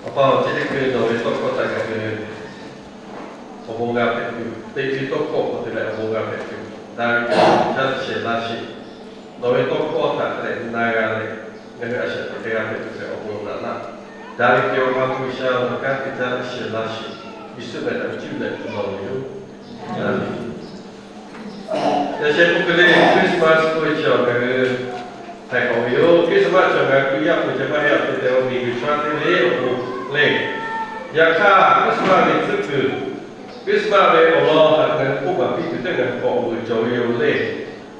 Awˬ pa awˬ chi teˇ hkui nawˬ ve tawˇ hkawˇ htaꞈ ngaˬ hui awˬ bon g'a hpehꞈ tuˬ, teˇ hkui tawˇ hkawˇ hk'aw te leh awˬ bon g'a hpehꞈ tuˬ, daꞈ ve chaˇ shiˍ laˇ sheˍ. Nawˬ ve tawˇ hkawˇ htaꞈ hk'a dehꞈ na g'a leh, ngaˬ hui a shaꞈ teꞈ hk'e g'a hpehꞈ tuˬ hpehꞈ awˬ bon naꞈ laˇ. Daꞈ ve kehˬ awˬ ha hpu G'uiˬsha, awˬ kanˉ te caˇ shiˍ laˇ sheˍ. Yeˍsuˆ meh htaꞈ cuˇ leh nawˬ ve yoˬ. Yaꞈ sheh k'oˆ hk'e le, Christmas k'oˆ ve chi awˬ ngaˬ hui htaiˍ hk'awꞈ ve yoˬ. Christmas chi awˬ ngaˬ hui Hkriꞈ yaˇ hpu ceh maˇ heˆ, a hpu te awˬ miˬguiˬ chaw teˇ ve awˬ pon le. Yaꞈ hk'aˇ Christmas ve tcuhˉ kuiˬ, Christmas ve awˬ lawn htaꞈ ngaˬ hui k'oˆ maˍ piˇ tuˬ teˇ ngaˬ hui k'awꞈ vuiˬ cawˬ ve yoˬ le.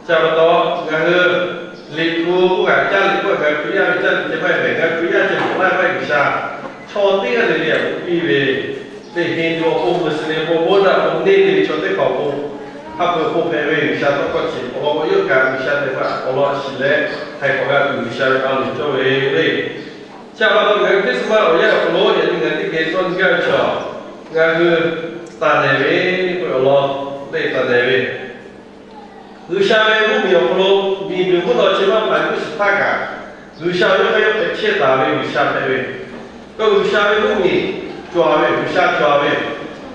Chi pa taw ngaˬ hui Liꞈ hpu k'oˆ kaꞈ, caˇ liꞈ k'oˆ kaꞈ, ngaˬ hui Hkriꞈ yaˇ ve caˇ liꞈ ceh maˇ heˆ mehˬ. Ngaˬ hui Hkriꞈ yaˇ ceh hpehꞈ laˇ maˇ heˆ, G'uiˬsha chaw teˇ g'aˇ le le htaꞈ k'oˆ piˇ ve, teˇ Hindu awˬ pon, Muslim awˬ pon, Buddha awˬ pon, neˇ te ve chaw teˇ hpaˍ awˬ pon, ha hpu awˬ pon hpehꞈ ve G'uiˬsha tawˇ hkawˇ chi awˬ lawn k'o, yawˇ kaꞈ G'uiˬsha hpehꞈ maˇ awˬ lawn a shiˍ leh htaiˍ hk'awꞈ g'a tuˬ G'uiˬsha ve a loˍ cawˇ ve le. Chi pa taw ngaˬ hui Christmas awˬ yanˇ awˬ hk'aw lo yaꞈ nyi ngaˬ hui teˇ geh dawˇ nyi gaˇ ve chaw, ngaˬ hui taˍ nehˬ ve k'oˆ ve awˬ lawn le, taˍ nehˬ ve G'uiˬsha ve mvuhˇmiˬ awˬ hk'aw lo miˬguiˬ mvuhˇ naw chi maˇ hpaˍ yuˬ shiˍ htaˇ kaꞈ, G'uiˬsha ve yawˇ hk'aˇ yawˇ hpehꞈ chehˇ taˍ ve G'uiˬsha hpehꞈ ve. K'o G'uiˬsha ve mvuhˇmiˬ cawˬ ve, G'uiˬsha cawˬ ve,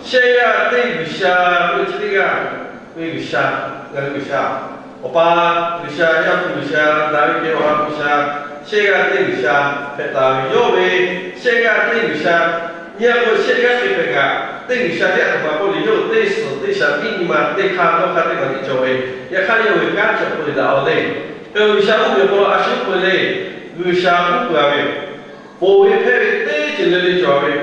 shehˆ g'aˇ teˇ G'uiˬsha ve chi teˇ g'aˇ ve G'uiˬsha, ngaˬ hui G'uiˬsha, Awˬ pa G'uiˬsha, Yaˇ hpu G'uiˬsha, daꞈ ve kehˬ awˬ ha hpu G'uiˬsha, shehˆ g'aˇ teˇ G'uiˬsha hpehꞈ taˍ ve. Yawˇ ve shehˆ g'aˇ teˇ G'uiˬsha, nyi a k'o shehˆ g'aˇ teˇ hpehꞈ kaꞈ, teˇ G'uiˬsha teˇ htaꞈ hk'aˬ ma k'oˆ le, yawˇ teˇ suhˍ teˇ shaˍ tiˉ nyi ma teˇ hk'aˇ dawˇ hk'aˇ teˇ maˬ tiˉ cawˬ ve. Yaꞈ hk'aˇ yawˇ ve kanˉ cawˬ peu daꞈ a le. K'o G'uiˬsha mvuhˇmiˬ awˬ hk'aw lo a shu k'oˆ ve le, G'uiˬsha uˉ peunˍ ve, ponˬ ve hpehˇ ve teˇ ceuˬ le le cawˬ ve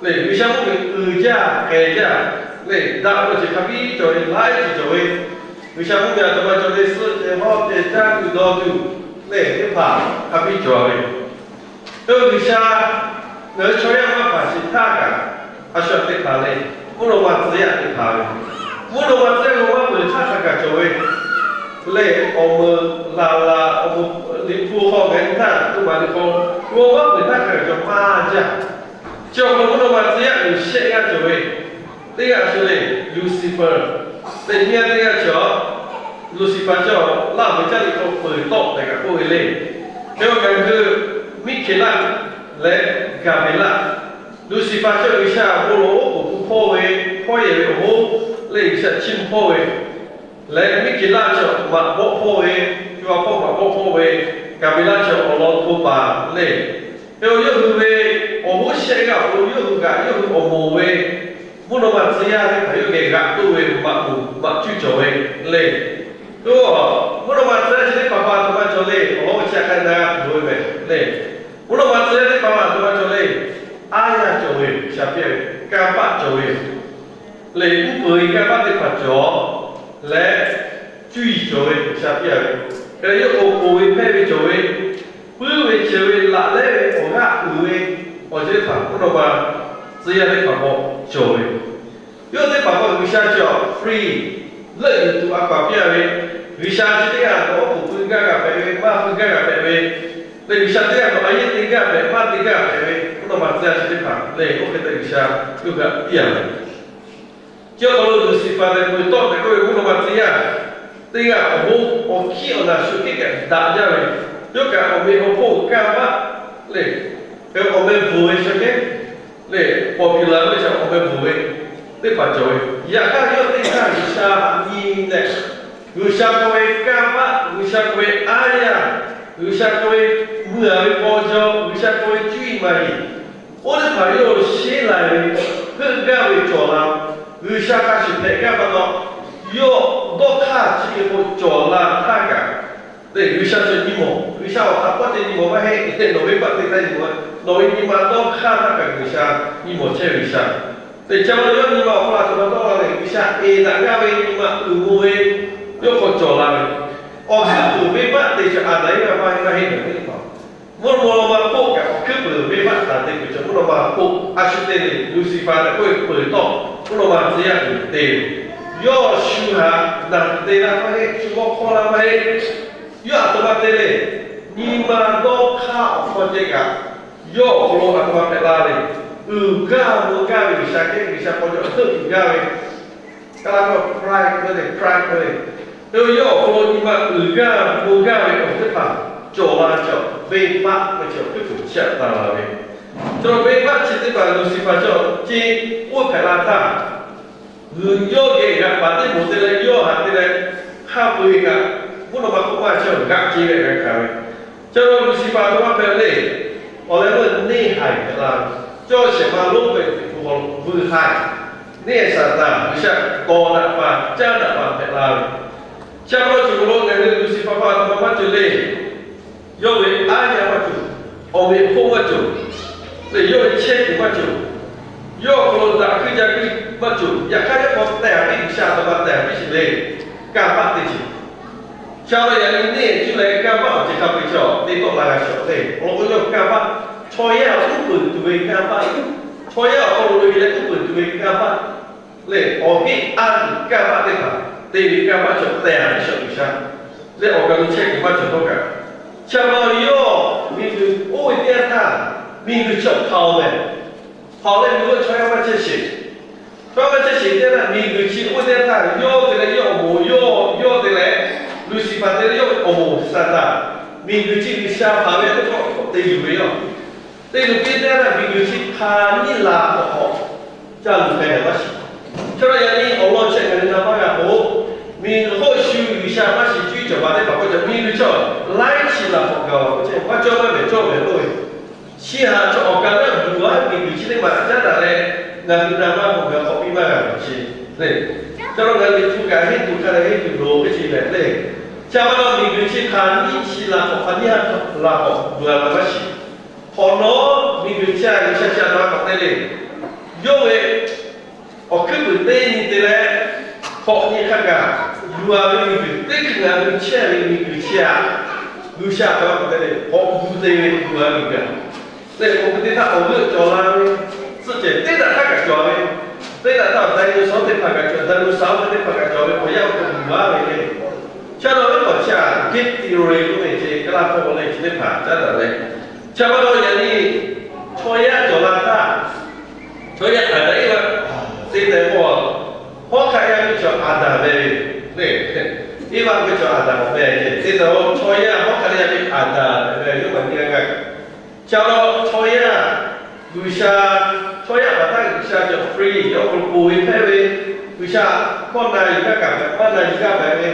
le. G'uiˬsha mvuhˇmiˬ uiˍ jaˇ hk'e jaˇ le, daꞈ ve awˬ ceuˬ hk'a biˇ cawˬ ve, laiˉ ceuˬ cawˬ ve. G'uiˬsha mvuhˇmiˬ a htoꞈ ma cawˬ le, suhˆ ceh hawˉ ceh caˇ tuˬ dawˇ tuˬ le, teˇ hpaˍ hk'a biˇ cawˬ ve. K'o G'uiˬsha ngaˬ hui chaw yaˇ maˇ hpaˍ shiˍ htaˇ kaꞈ, a shu teˇ hpaˍ le, mvuhˇ naw ma tcuh yaˇ teˇ hpaˍ ve, mvuhˇ naw ma tcuh yaˇ g'a maˇ peuˬ htaˇ hk'a kaꞈ cawˬ ve le. Awˬ meuˍ laˬ laˬ, awˬ meuˍ Liꞈ hpu hk'aw ngaˬ hui htaˇ tuˬ maˍ ve hk'aw, g'a maˇ peuˬ htaˇ hk'a kaꞈ cawˬ maˇ jaˇ. Chi awˬ hk'aw lo mvuhˇ naw ma tcuh yaˇ uiˍ shehˆ g'aˇ cawˬ ve, teˇ g'aˇ a shu le, Lucifer, teˇ nyi a teˇ g'aˇ cawˬ. Lucifer cawˬ Laˇ huˍ ve caˇ liꞈ hk'aw peuˬ tawˆ tehꞈ kaꞈ k'oˆ ve le. Hk'e k'o ngaˬ hui Miˉhkeˍlaˆ leh Gaˍbeˍlaˆ. Lucifer cawˬ G'uiˬsha bon lawˬ oˉ k'oˍ pui hpawˇ ve, hpawˇ yehˬ ve awˬ hoˉ le, G'uiˬsha chiˇ mvuh hpawˇ ve leh, Miˉhkeˍlaˆ cawˬ maꞈ bawˆ hpawˇ ve, co ha hpawˇ maꞈ bawˆ hpawˇ ve, Gaˍbeˍlaˆ cawˬ awˬ lawn hto paˍ le. Hk'e k'o yawˇ hui ve awˬ hoˉ shehˆ g'aˇ awˬ hk'aw lo yawˇ hui g'aꞈ yawˇ hui awˬ moˍ ve, mvuhˇ naw ma tcuh yaˇ teˇ hpaˍ yawˇ geh g'aꞈ toˆ ve maꞈ moˍ maꞈ cuˇ cawˬ ve le. K'o mvuhˇ naw ma tcuh yaˇ chi teˇ hpaˍ hpaˍ a htoꞈ ma cawˬ le, awˬ lawn chi htaꞈ hk'a na tuˬ loˍ ve mehˬ le. Mvuhˇ naw ma tcuh yaˇ teˇ hpaˍ hpaˍ a htoꞈ ma cawˬ le, aˉ yaˇ cawˬ ve G'uiˬsha piˇ ve, kanˇ paˆ cawˬ ve le, uˉ peunˍ ve kanˇ paˆ teˇ hpaˍ cawˬ leh, cuˇ yiˍ cawˬ ve G'uiˬsha piˇ ve, hk'e leh yawˇ k'o ponˬ ve hpehˇ ve cawˬ ve, puiˉ ve ceuˬ ve laꞈ lehˉ ve awˬ g'aˇ uiˍ ve, awˬ ceuˬ teˇ hpaˍ mvuhˇ naw ma tcuh yaˇ teˇ hpaˍ hpaˍ cawˬ ve. Yawˇ teˇ hpaˍ hpaˍ G'uiˬsha cawˬ free leuˆ yuˬ tuˬ a hkaw anˬ piˇ ve, G'uiˬsha chi teˇ g'aˇ nawˬ oˉ k'oˍ pui gaˇ g'a hpehꞈ ve, maˇ pui gaˇ g'a hpehꞈ ve le, G'uiˬsha teˇ g'aˇ nawˬ a yehˉ te gaˇ hpehꞈ, maˇ te gaˇ hpehꞈ ve, mvuhˇ naw ma tcuh yaˇ chi teˇ hpaˍ le, oˇ hk'e te G'uiˬsha yawˇ hui htaꞈ piˇ a ve. Chi awˬ hk'aw lo Lucifer tehꞈ k'oˆ ve tawˆ tehꞈ k'oˆ ve mvuhˇ naw ma tcuh yaˇ teˇ g'aˇ awˬ hoˉ awˬ hkiˉ awˬ naˬ shu hkiˉ kaꞈ daꞈ jaˇ ve, yawˇ kaꞈ awˬ meh awˬ hponˇ kanˇ paˆ le, awˬ meh bvuhˬ ve sha kehˉ le, popular ve sha awˬ meh bvuhˬ ve teˇ hpaˍ cawˬ ve. Yaꞈ hk'aˇ yawˇ teˇ htaˇ G'uiˬsha htaꞈ nyi leh, G'uiˬsha k'oˆ ve kanˇ paˆ, G'uiˬsha k'oˆ ve aˉ yaˇ, G'uiˬsha k'oˆ ve mui a ve paw jaw, G'uiˬsha k'oˆ ve cuˇ yiˍ maˍ yiˍ, oˇ teˇ hpaˍ yawˇ sheˉ la ve, heuˆ gaˇ ve cawˬ la, G'uiˬsha hk'a shuˍ hpehꞈ gaˇ pa taw, yawˇ dawˇ hk'aˇ chi ve k'o cawˬ la htaˇ kaꞈ, le G'uiˬsha cawˬ nyi mawˬ, G'uiˬsha awˬ hk'aˬ pawˇ ceh nyi mawˬ maˇ heˆ. Nawˬ ve maˇ te taˇ nyi mawˬ, nawˬ ve nyi ma dawˇ hk'aˇ htaˇ kaꞈ G'uiˬsha nyi mawˬ chehˇ ve G'uiˬsha. Teˇ ca ma lo yawˇ nyi ma awˬ hk'aw lo a htoꞈ ma tawˆ la leh, G'uiˬsha eˬ daꞈ gaˇ ve nyi ma uiˍ mvuh ve, yawˇ hk'aw cawˬ la ve. Awˬ hkuiˉ puiˍ venˇbaˆ te cawˬ Aˍdanˍ Eˇvaꞈ maˇ heˆ, maˇ heˆ naˬ teˇ hpaˍ, mvuhˇ naw ma hk'oˆ kaꞈ awˬ hkuiˉ puiˍ venˇbaˆ taˍ te peuˬ cawˬ mvuhˇ naw ma hk'oˆ a shu te le. Lucifer tehꞈ k'oˆ ve peuˬ tawˆ mvuhˇ naw ma tcuh yaˇ uiˍ te ve, yawˇ shu htaꞈ naˬ te la maˇ heˆ, shu mawˇ hk'awˇ la maˇ heˆ. Yawˇ a htoꞈ ma te le, nyi ma dawˇ hk'aˇ awˬ hk'aw ceh kaꞈ, yawˇ awˬ hk'aw lo a htoꞈ ma hpehꞈ la le. Uiˍ gaˇ mvuh gaˇ ve G'uiˬsha kehˉ, G'uiˬsha paw jaw heuˆ uiˍ gaˇ ve, kaˇ laˇ hkawˇ pride k'oˆ ve, pride k'oˆ ve, yawˇ awˬ hk'aw lo nyi ma uiˍ gaˇ mvuh gaˇ ve awˬ teˇ hpaˍ cawˬ la cawˬ, venˇbaˆ ve cawˬ hkuiˉ puiˍ chiˇ aꞈ taˍ la ve. Chaw venˇbaˆ chi teˇ hpaˍ Luˍsiˍfaˍ chaw ce oˇ hpehꞈ la htaˇ, g'uiˬ yawˇ geh g'aꞈ paˍ teˇ moˍ te leh yawˇ haꞈ te leh, hk'a peu-eˬ kaꞈ mvuhˇ naw ma hk'oˆ maˇ chehˇ g'aꞈ ce leh g'a hkanˍ ve. Chaw Luˍsiˍfaˍ htaꞈ maˇ hpehꞈ le. Awˬ leh meuˇ neˇ haiˬ hpehꞈ la ve, cawˇ shehˍ ma lonˉ ve hpu hk'aw lo vuiˬ haiˬ, neˇ haiˬ Saˍtanˍ G'uiˬsha tawˍ daꞈ paˍ caˇ daꞈ paˍ hpehꞈ la ve. Chi pa taw cawˬ lo ngaˬ hui Luˍsiˍfaˍ htaꞈ maˇ cawˬ le. Yawˇ ve aˉ yaˇ maˇ cawˬ, awˬ meꞈ awˬ hponˇ maˇ cawˬ, leh yawˇ ve chehˇ kuiˬ maˇ cawˬ, yawˇ awˬ hk'aw lo daꞈ hkuiˇ jaˇ hkuiˇ maˇ cawˬ. Yaꞈ hk'aˇ yawˇ k'awꞈ tehˬ a piˇ G'uiˬsha htaꞈ maˇ tehˬ a piˇ sheˍ le. Kanˇ paˆ teˇ ceuˬ. Chi pa taw yaꞈ nyi neˇ cuˇ leh kanˇ paˆ awˬ ceuˬ hk'a peu-eˬ chaw teˇ tawˆ la g'a shawˍ le. Awˬ lawn k'o yawˇ kanˇ paˆ, chaw yaˇ uˉ peunˍ tuˬ ve kanˇ paˆ, chaw yaˇ awˬ hk'aw lo loꞈ e leh uˉ peunˍ tuˬ ve kanˇ paˆ lehˬ, awˬ heˆ a tuˬ kanˇ paˆ teˇ hpaˍ te ve kanˇ paˆ chaw tehˬ a piˇ shawˍ G'uiˬsha leh awˬ kaˬ lo chehˇ kuiˬ maˇ cawˬ htawˇ kaꞈ, chi pa taw yawˇ miˬguiˬ oˇ ve teˇ yanˇ htaˇ miˬguiˬ chi awˬ hpaoˍ leh, hpaoˍ leh miˬguiˬ chaw yaˇ maˇ chehˇ sheˍ. Chaw yaˇ maˇ chehˇ sheˍ teˇ yanˇ htaˇ miˬguiˬ chi oˇ ve teˇ yanˇ htaˇ yawˇ te leh yawˇ awˬ moˍ, yawˇ yawˇ te leh Luˍsiˍfaˍ te leh yawˇ awˬ moˍ Saˍtanˍ, miˬguiˬ chi G'uiˬsha hpaˍ ve teˇ hkawˇ te yuˬ ve yoˬ. Te yuˬ piˇ teˇ yanˇ htaˇ miˬguiˬ chi hk'a nyiˇ la k'awꞈ k'awꞈ ca luˬ k'ai leh maˇ shiˍ. Chi pa taw yaꞈ nyi awˬ lawn chi ngaˬ hui na maˇ g'a k'o, miˬguiˬ hk'oˆ shu G'uiˬsha maˇ shiˍ cuˇ yiˍ cawˬ paˍ teˇ hpaˍ k'oˆ cawˬ, miˬguiˬ chi laiˉ chi laˬ k'awꞈ gaˬ a k'o, maˇ cawˇ maˇ mehˍ cawˇ mehˍ lo ve, chi haꞈ chaw awˬ kaˬ leuˆ yuˬ a miˬguiˬ chi teˇ maˬ caˉ daꞈ leh, ngaˬ hui na maˇ k'o ngaˬ hk'awꞈ piˇ maˇ g'a ve chi le. Chi pa taw ngaˬ hui tuˬ kaꞈ henˇ tuˬ hk'a leh henˇ tuˬ loˍ ve chi lehˬ le. Chi pa taw miˬguiˬ chi hk'a nyiˇ chi laˬ k'awꞈ hk'a nyiˇ ha laˬ k'awꞈ yuˬ a la maˇ shiˍ. Hk'awꞈ nawˉ miˬguiˬ chi a G'uiˬsha chi a na k'awꞈ te le. Yawˇ ve awˬ hkuiˉ puiˍ teˇ nyi te leh, hk'awꞈ nyi hk'a gaˬ yuˬ a ve miˬguiˬ teˇ hkui ngaˬ hui chehˇ ve miˬguiˬ chi a G'uiˬsha htaꞈ k'awꞈ te le, k'awꞈ gu te ve yuˬ a miˬguiˬ a lehˬ, awˬ hk'aw teˇ htaˇ awˬ g'euˆ cawˬ la ve, suhˆ cehˬ teˇ daꞈ htaˇ kaꞈ cawˬ ve, teˇ daꞈ htaˇ dinosaur teˇ hpaˍ kaꞈ cawˬ, dinosaur teˇ hpaˍ kaꞈ cawˬ ve awˬ yanˇ awˬ hk'aw yuˬ a ve le. Chi pa taw ve awˬ chi a gehˇ tiˍ re k'oˆ ve chi Kaˇlaˇ hkawˇ le chi teˇ hpaˍ caˉ daꞈ leh, chi pa taw yaꞈ nyi chaw yaˇ cawˬ la htaˇ, chaw yaˇ Aˍdanˍ Eˇvaˆ te tehꞈ k'o, hawˉ hk'aˆ yaˇ ve chaw Aˍdanˍ ve le. Eˇvaˆ ve chaw Aˍdanˍ ve le. Te tehꞈ k'o chaw yaˇ hawˉ hk'aˆ yaˇ ve Aˍdanˍ ve yawˇ maˬ nyi g'a g'a. Chi pa taw chaw yaˇ, G'uiˬsha, chaw yaˇ hpaˍ htaˇ G'uiˬsha cawˬ free yawˇ hk'aw lo ponˬ ve hpehꞈ ve, G'uiˬsha hkawˇ na yuˬ gaˇ kaꞈ hpehꞈ, maˇ na yuˬ gaˇ hpehꞈ ve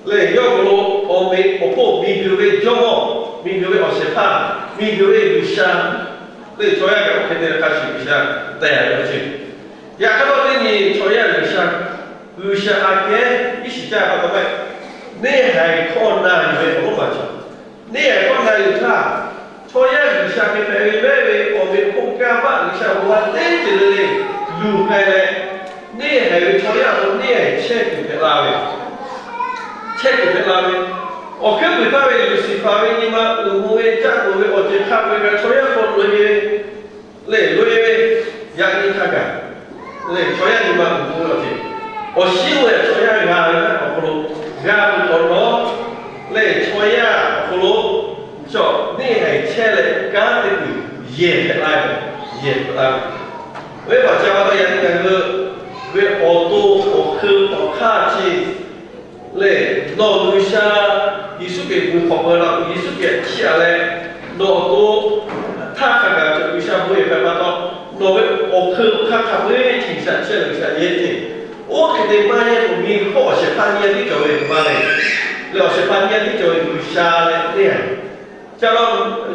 lehˬ, yawˇ hk'aw lo awˬ meꞈ awˬ hponˇ miˬguiˬ ve jawˇmawˇ, miˬguiˬ ve awˬ shehˍ hpaˇ, miˬguiˬ ve G'uiˬsha lehˬ, chaw yaˇ kaꞈ oˇ hk'e te leh hk'a shuˍ G'uiˬsha tehꞈ ve chi. Yaꞈ hk'aˇ teˇ nyi chaw yaˇ G'uiˬsha, G'uiˬsha aꞈ kehˉ iˉ shiˍ caˇ pa taw mehˆ, neˇ haiˬ hkawˇ na yuˬ ve awˬ lonˉ maˬ cawˬ. Neˇ haiˬ hkawˇ na yuˬ htaˇ, chaw yaˇ G'uiˬsha hk'e hpehꞈ ve mehˆ ve awˬ meꞈ awˬ hponˇ kanˇ paˆ G'uiˬsha awˬ bon laˇ teˇ ceuˬ le le yuˬ k'ai leh, neˇ haiˬ ve chaw yaˇ awˬ hk'aw neˇ haiˬ chehˇ kuiˬ hpehꞈ la ve, chehˇ kuiˬ hpehꞈ la ve, awˬ hkuiˉ puiˍ htaˇ ve Luˍsiˍfaˍ ve nyi ma uiˍ mvuh ve caˆ k'oˍ ve awˬ ceuˬ hk'a peu-eˬ kaꞈ chaw yaˇ hk'aw loꞈ e ve lehˬ, loꞈ e ve, yaꞈ nyi hk'a gaˬ lehˬ chaw yaˇ nyi ma uiˍ mvuh ve awˬ ceuˬ, awˬ shinˉ ve chaw yaˇ g'a ve htaˇ awˬ hk'aw lo g'a ve awˬ lawn lehˬ, chaw yaˇ awˬ hk'aw lo cawˬ neˇ haiˬ chehˇ leh kanˉ te tuˬ yehˬ hpehꞈ la ve, yehˬ hpehꞈ la ve. Ve pa ca pa taw yaꞈ nyi ngaˬ hui ve awˬ to awˬ hkeu awˬ hk'aˇ chi lehˬ, nawˬ G'uiˬsha Yeˍsuˆ Hkriꞈ vuiˬ hk'awꞈ peuˬ la, Yeˍsuˆ Hkriꞈ chiˇ aꞈ leh, nawˬ awˬ to htaˇ hk'a gaˬ cawˬ G'uiˬsha bon yehˬ hpehꞈ pa taw, nawˬ ve awˬ hkeu hk'aˇ hk'a peu-eˬ chi G'uiˬsha chehˇ leh G'uiˬsha yehˇ ceˇ. Oˇ hk'e te maˇ yehˇ k'o, miˬ hk'oˆ awˬ shehˍ hpaˇ nyiˇ a tiˉ cawˬ ve maˇ le. Lehˬ, awˬ shehˍ hpaˇ nyiˇ a tiˉ cawˬ ve G'uiˬsha leh teˇ yanˇ Ca la,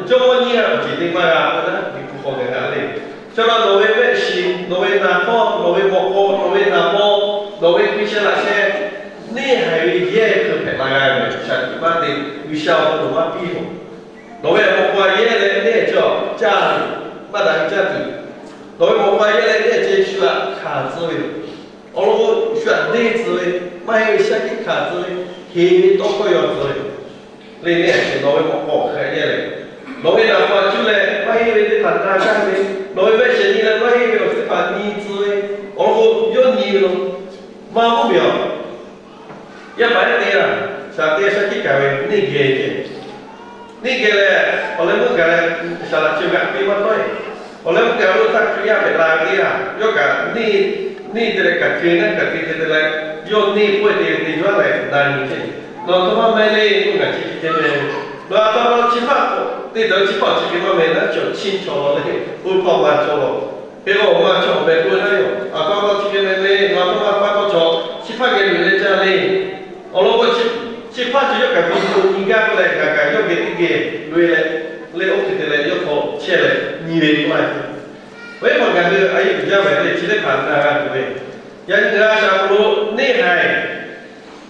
jawˇmawˇ nyiˇ g'aˇ awˬ ceuˬ te maˇ g'a k'oˆ na, miˬ hpu hk'aw gaˬ g'a le. Ca la, nawˬ ve mehˆ shiˍ, nawˬ ve naˍ hk'awˇ, nawˬ ve mawꞈ k'aw, nawˬ ve naˍ paw, nawˬ ve hkui sheh laꞈ sheh, neˇ haiˬ ve yehˇ hk'e hpehꞈ la g'a ve, shaˍ tiꞈ maˇ te, G'uiˬsha awˬ hk'aw lo maˇ piˇ-oˬ. Nawˬ ve mawꞈ k'aw yehˇ leh neˇ haiˬ chi awˬ caˇ ve, maˇ daꞈ ve caˇ tuˬ. Nawˬ ve mawꞈ k'aw yehˇ leh neˇ haiˬ chi shu htaꞈ hkanˍ tcuh ve yoˬ. Awˬ lawn k'o, shu htaꞈ deˇ tcuh ve, maˇ heˆ ve shaˉ hkiˆ hkanˍ tcuh ve, heˍ ve tawˇ hkawˇ yaw tcuh ve yoˬ. Lehˬ, neˇ haiˬ nawˬ ve mawꞈ k'aw hk'aˬ hk'e yehˇ leh, nawˬ ve naˍ paw cuˇ leh maˇ heˆ ve teˇ hpaˍ na gaˇ ve, nawˬ ve mehˆ shiˍ nyi leh maˇ heˆ ve awˬ ceuˬ teˇ hpaˍ nyi tcuh ve, awˬ lawn k'o, yawˇ nyi ve lo maˇ mvuhˇ miˬ awˬ. Yaˇ paˍ yaˇ te g'aˇ, shaˍ te shaˉ hkiˆ kaˍ ve neˇ geh ceh. Neˇ geh leh, awˬ leh meuˇ gaˬ leh, shaˍ laꞈ chi g'aꞈ te maˇ tawˆ e. Awˬ leh meuˇ gaˬ lo htaˇ Hkriꞈ yaˇ hpehꞈ la ve teˇ g'aˇ, yawˇ kaꞈ neˇ, neˇ te leh kaꞈ te naˉ kaꞈ te te te leh, yawˇ neˇ pawehˇ te te yawˇ lehˬ na nyi ceh. Nawˬ htaꞈ maˇ meh le, k'oˆ kaꞈ chi hk'e te le. Nawˬ a htaꞈ nawˬ chi hpaˇ k'o Teˇ taw chi hpaˇ chi hk'e maˇ meh naˉ, chaw chi chaw le, oˇ hpaˇ ma chaw law, hk'e k'o ma chaw awˬ pehˍ k'oˆ ve naˉ yoˬ. A hpaˇ hpaˇ chi hk'e meh le, ngaˬ hpaˇ ma hpaˇ k'aw chaw chi hpaˇ geh loꞈ e leh caˇ le. Awˬ lawn k'o, chi hpaˇ chi yawˇ kaꞈ hpu hpu nyi gaˇ k'oˆ leh, ngaˬ kaꞈ yawˇ geh teˇ geh loꞈ e leh, leh oˇ hk'e te leh yawˇ hk'aw chehˇ leh nyi ve k'oˆ laˇ ve. Awˬ e hpaˇ ngaˬ hui a yeˇ uiˍ jaˇ ve le, chi teˇ hpaˍ na g'a tuˬ ve, yaꞈ nyi ngaˬ hui a shaꞈ hk'aw lo neˇ haiˬ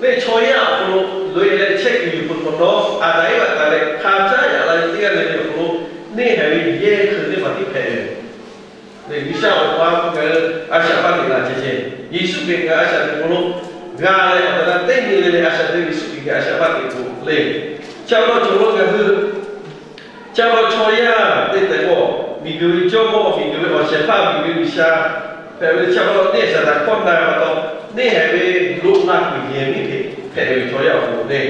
leh chaw yaˇ awˬ hk'aw lo loꞈ e leh chehˇ kuiˬ yuˬ peuˬ hk'awꞈ nawˉ, Aˍdanˍ Eˇvaꞈ taˍ leh hk'a caˉ yaꞈ la ve teˇ g'aˇ le le awˬ hk'aw lo, neˇ haiˬ ve yehˇ hkui teˇ hpaˍ tiˉ hpehꞈ ve. Leh G'uiˬsha awˬ pa ngaˬ hui a shaꞈ maˇ teꞈ la ceh ceh, Yeˍsuˆ Hkriꞈ ngaˬ hui a shaꞈ teꞈ hk'aw lo g'a leh awˬ taˍ teˇ nyi le le a shaꞈ teꞈ ve Yeˍsuˆ Hkriꞈ ngaˬ hui a shaꞈ maˇ teꞈ k'o le, chi awˬ lawn cawˬ lo ngaˬ hui chi awˬ lawn chaw yaˇ teˇ tehꞈ k'o, miˬguiˬ ve jawˇmawˇ, miˬguiˬ ve awˬ shehˍ hpaˇ, miˬguiˬ ve G'uiˬsha hpehꞈ ve le. Chi awˬ lawn neˇ haiˬ Saˍtanˍ hkawˇ na pa taw, neˇ haiˬ ve loꞈ la kuiˬ yehˬ miˉ hk'e hpehꞈ ve chaw yaˇ awˬ hk'aw lo le.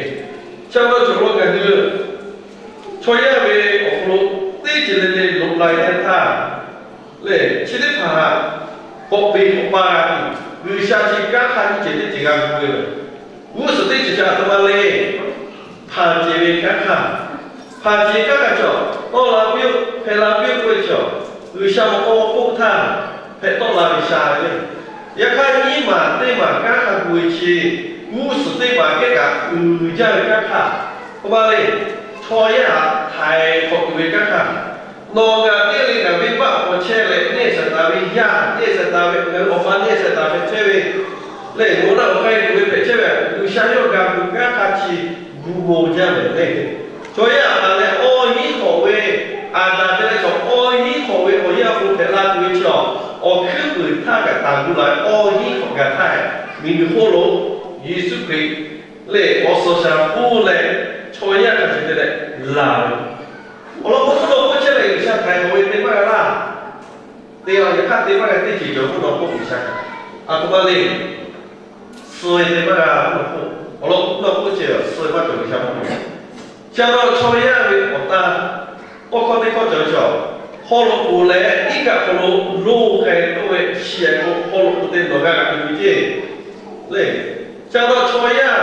Chi awˬ lawn cawˬ lo ngaˬ hui chaw yaˇ ve awˬ hk'aw lo teˇ ceuˬ le le loꞈ la e teˇ htaˇ, lehˬ chi teˇ hpaˍ k'awꞈ peꞈ k'awꞈ pa g'a tuˬ, G'uiˬsha chi kanˉ hk'aˇ nyiˇ ceuˬ teˇ ceuˬ g'a gu ve yoˬ. G'uˇ suhˍ teˇ ceuˬ chi a htoꞈ ma le. Hpanˍ ceˬ ve kanˉ hk'aˇ, hpanˍ ceˬ kanˉ hk'aˇ cawˬ, tawˆ la piˇ-oˆ, hpehꞈ la piˇ-oˆ k'oˆ ve cawˬ. G'uiˬsha awˬ hk'aw k'oˆ htaˇ, hpehꞈ tawˆ la ve sha ve le. Yaꞈ hk'aˇ nyiˇ maˬ teˇ maˬ kanˉ hk'a gu ve chi, g'uˇ suhˍ teˇ maˬ kehˉ kaꞈ uiˍ jaˇ ve kanˉ hk'aˇ, hk'aˬ ma le. Chaw yaˇ htaꞈ htaiˍ hk'awꞈ tuˬ ve kanˉ hk'aˇ, nawˬ ngaˬ teˇ g'aˇ le ngaˬ venˇbaˆ awˬ hk'aw chehˇ leh neˇ haiˬ Saˍtanˍ ve yaˇ, neˇ haiˬ Saˍtanˍ ve ngaˬ hui awˬ pa neˇ haiˬ Saˍtanˍ hpehꞈ chehˇ ve lehˬ, nawˬ naˆ awˬ hk'aˇ tuˬ ve hpehꞈ chehˇ ve, G'uiˬsha yawˇ g'a gu kanˉ hk'aˇ chi gu maw jaˇ mehˍ le. Chaw yaˇ htaꞈ leh awˬ hinˉ hk'awꞈ ve, Aˍdanˍ te leh chaw awˬ hinˉ hk'awꞈ ve awˬ yanˇ awˬ hk'aw lo hpehꞈ la tuˬ ve chi awˬ, awˬ hkuiˉ puiˍ htaˇ kaꞈ taˍ gu la ve awˬ hinˉ hk'awꞈ gaˬ htaˇ, miˬguiˬ hk'oˆ lo Yeˍsuˆ Hkriꞈ lehˬ awˬ suhˍ shaˍ hpuˇ leh chaw yaˇ hk'a shuˍ te leh laˬ ve. Awˬ lawn k'o, mvuhˇ naw k'oˆ chehˇ leh G'uiˬsha htaiˍ hk'awꞈ ve te maˇ g'a laˇ. Te a yaꞈ hk'aˇ te maˇ g'a teˇ ceuˬ cawˬ mvuhˇ naw k'oˆ G'uiˬsha. A htoꞈ ma le. Suh ve te maˇ g'a mvuhˇ naw k'oˆ. Awˬ lawn k'o mvuhˇ naw k'oˆ ceh suh ve maˇ cawˬ G'uiˬsha mvuhˇ naw. Chi a lawn chaw yaˇ ve awˬ taˇ, tawˇ hkawˇ teˇ hkawˇ cawˬ ve cawˬ, haw loꞈ k'oˍ leh iˉ kaˆ hk'aw lo loˇ k'ai tawˆ ve chi a k'o, haw loꞈ k'oˍ te nawˬ g'a g'a tuˬ ve ceˇ le. Chi a lawn chaw yaˇ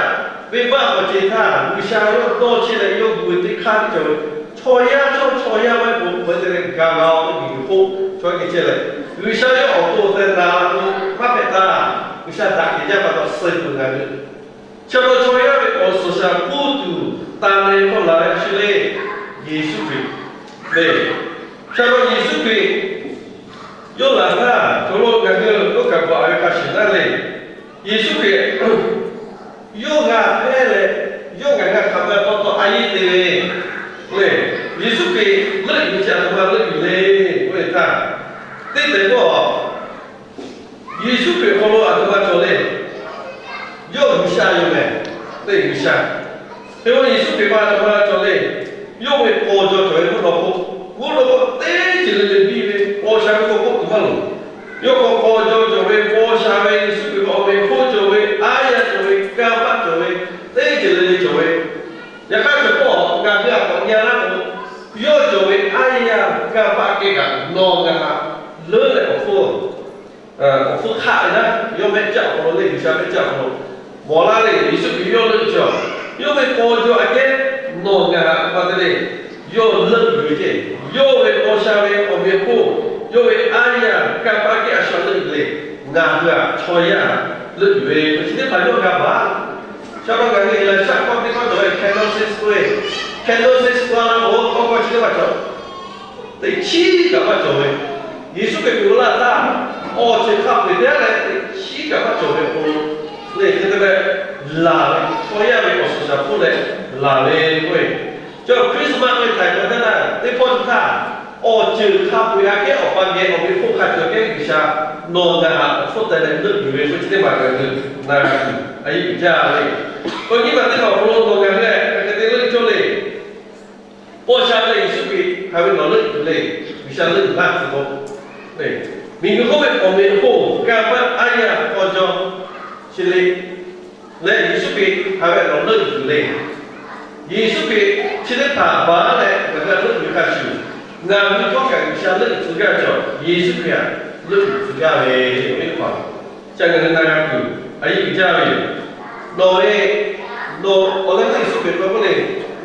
venˇbaˆ k'awꞈ ce htaˇ, G'uiˬsha yawˇ dawˇ chehˇ leh yawˇ gu ve teˇ hk'aˇ tiˉ cawˬ ve, chaw yaˇ chaw chaw yaˇ maˇ heˆ k'o, hk'aˬ hk'e te leh ga g'a-o ve miˬguiˬ hk'oˆ chaw hk'e ceh leh, G'uiˬsha yawˇ awˬ to awˬ tehˬ naˍ la k'o maˇ hpehꞈ taˇ. G'uiˬsha daꞈ kehˬ jaˇ pa taw suh tuˬ ngaˬ hui Chi a lawn chaw yaˇ ve awˬ suhˍ shaˍ hpuˇ tuˬ taˍ leh hkawˇ laˬ ve chi le, Yeˍsuˆ Hkriꞈ le. Chi a lawn Yeˍsuˆ Hkriꞈ yawˇ laˬ htaˇ, chaw lo ngaˬ hui yawˇ kaꞈ bvuhꞈ ve hk'a shuˍ naˉ le. Yeˍsuˆ Hkriꞈ yawˇ g'a hpehˇ leh, yawˇ ngaˬ g'a hk'aˬ ma tawˇ tawˇ a yeˇ te ve le. Yeˍsuˆ Hkriꞈ leuˆ yuˬ ve chi a htoꞈ ma leuˆ yuˬ le k'oˆ ve htaˇ, teˇ tehꞈ k'o Yeˍsuˆ Hkriꞈ awˬ hk'aw lo a htoꞈ ma cawˬ le. Yawˇ G'uiˬsha yoˬ mehˍ, teˇ G'uiˬsha. Hk'e k'o Yeˍsuˆ Hkriꞈ pa a htoꞈ ma cawˬ le. Yawˇ ve paw jaw cawˬ ve mvuhˇ naw hk'oˆ, mvuhˇ naw hk'oˆ teˇ ceuˬ le le biˇ ve paw sha ve k'o k'oˆ tuˬ maˇ loˍ. Yawˇ hk'aw paw jaw cawˬ ve, paw sha ve, Yeˍsuˆ Hkriꞈ awˬ meꞈ hk'oˆ cawˬ ve, aˉ yaˇ cawˬ ve, kanˇ paˆ cawˬ ve, teˇ ceuˬ le le cawˬ ve, yaꞈ hk'aˇ cawˬ k'o, ngaˬ hui a k'awꞈ nyi a laˇ k'o, yawˇ cawˬ ve aˉ yaˇ kanˇ paˆ kehˉ kaꞈ nawˬ ngaˬ htaꞈ leuˉ leh awˬ hpfuhˇ, awˬ hpfuhˇ hk'aˆ ve naˉ, yawˇ mehˆ caˆ awˬ hk'aw lo le, G'uiˬsha mehˆ caˆ awˬ hk'aw lo mawˬ laˇ le. Yeˍsuˆ Hkriꞈ yawˇ leuˆ cawˬ, yawˇ ve paw jaw aꞈ kehˉ nawˬ ngaˬ htaꞈ pa te le, yawˇ leuˆ yuˬ ve ceˇ. Yawˇ ve paw sha ve awˬ meꞈ awˬ hponˇ, yawˇ ve aˉ yaˇ kanˇ paˆ kehˉ a shu leuˆ yuˬ le. Ngaˬ hui htaꞈ chaw yaˇ leuˆ yuˬ ve chi teˇ hpaˍ yawˇ g'a baˬ. Chaw lo ngaˬ hui Eˍlaˍsaˆ hkawˇ teˇ hkawˇ cawˬ ve kenosis k'oˆ ve, kenosis k'oˆ laˇ k'o, tawˇ hkawˇ chi teˇ hpaˍ cawˬ teꞈ chiˉ kaꞈ maˇ cawˬ ve, Yeˍsuˆ Hkriꞈ k'oˆ laˇ htaˇ, awˬ ceuˬ hk'a peu-eˬ teˇ g'aˇ leh teꞈ chiˉ kaꞈ maˇ cawˬ ve awˬ hk'aw lo, lehˬ hk'e te leh laˬ ve, chaw yaˇ ve awˬ suhˍ shaˍ hpuˇ leh laˬ ve k'oˆ ve, chaw Christmas ve htaiˍ hk'awꞈ htaˇ teˇ pawˆ chi htaˇ, awˬ ceuˬ hk'a peu-eˬ aꞈ kehˉ awˬ pa geh awˬ ve hk'oˆ hk'a cawˬ kehˉ G'uiˬsha nawˬ ngaˬ htaꞈ awˬ hpfuhˇ teh leh leuˆ yuˬ ve k'o chi teˇ maˬ ngaˬ hui na g'a tuˬ a yeˇ uiˍ jaˇ ve. K'o nyi ma teˇ maˬ awˬ hk'aw lo nawˬ ngaˬ hui hk'aˬ hk'e te leuˆ cawˇ le. Paw sha leh Yeˍsuˆ Hkriꞈ hk'aˬ ve nawˬ leuˆ yuˬ le. G'uiˬsha leuˆ yuˬ laˇ tuˬ k'o, miˬguiˬ hk'oˆ ve awˬ meꞈ awˬ hponˇ, kanˇ paˆ, aˉ yaˇ, paw jaw, chi le, leh Yeˍsuˆ Hkriꞈ hk'aˬ ve nawˬ leuˆ yuˬ le. Yeˍsuˆ Hkriꞈ chi teˇ hpaˍ baˬ leh ngaˬ hui htaꞈ leuˆ yuˬ hk'a shuˍ, ngaˬ hui htawˇ kaꞈ G'uiˬsha leuˆ yuˬ tcuh gaˇ ve cawˬ, Yeˍsuˆ Hkriꞈ htaꞈ leuˆ yuˬ tcuh gaˇ ve, awˬ viˉ teˇ hpaˍ, ca ngaˬ hui na g'a tuˬ a yeˇ uiˍ jaˇ ve yoˬ. Nawˬ ve, nawˬ awˬ leh teˇ Yeˍsuˆ Hkriꞈ k'oˆ le,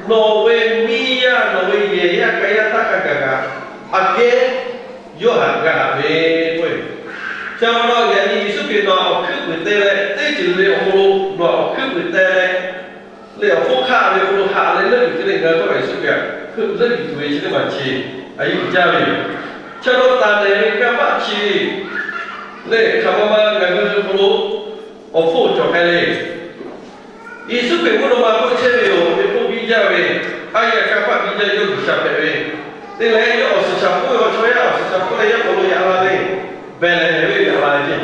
Nawˬ ve miˇ yaˇ, nawˬ ve yehˬ yaˇ, ka yaˇ htaˇ hk'a gaˬ kaꞈ, aꞈ kehˉ yawˇ htaꞈ g'a haꞈ ve k'o, chi pa taw yaꞈ nyi Yeˍsuˆ Hkriꞈ nawˬ htaꞈ awˬ hkuiˉ puiˍ te leh, teˇ ceuˬ le awˬ hk'aw lo nawˬ htaꞈ awˬ hkuiˉ puiˍ te leh, leh awˬ hpfuhˇ hk'aˆ ve awˬ hk'aw lo haꞈ leh leuˆ yuˬ te leh ngaˬ hui Yeˍsuˆ Hkriꞈ htaꞈ leuˆ yuˬ tuˬ ve chi teˇ maˬ chi a yuˬ jaˇ ve yoˬ. Chi pa taw taˍ lehˬ ve kanˇ paˆ chi lehˬ, hk'aˬ ma ma ngaˬ hui hk'aw lo awˬ hpfuhˇ cawˬ k'ai le. Yeˍsuˆ Hkriꞈ mvuhˇ naw ma hk'oˆ chehˇ ve yoˬ. Ve k'oˆ biˇ jaˇ ve, aˉ yaˇ kanˇ paˆ biˇ jaˇ, yawˇ G'uiˬsha hpehꞈ ve. Te leh yawˇ awˬ suhˍ shaˍ hpfuhˇ ve awˬ chaw yaˇ awˬ suhˍ shaˍ hpfuhˇ leh yawˇ hk'aw lo yaꞈ la le. Behˍlehˍhehnˍ ve yoˬ, yaꞈ la ve ceˇ.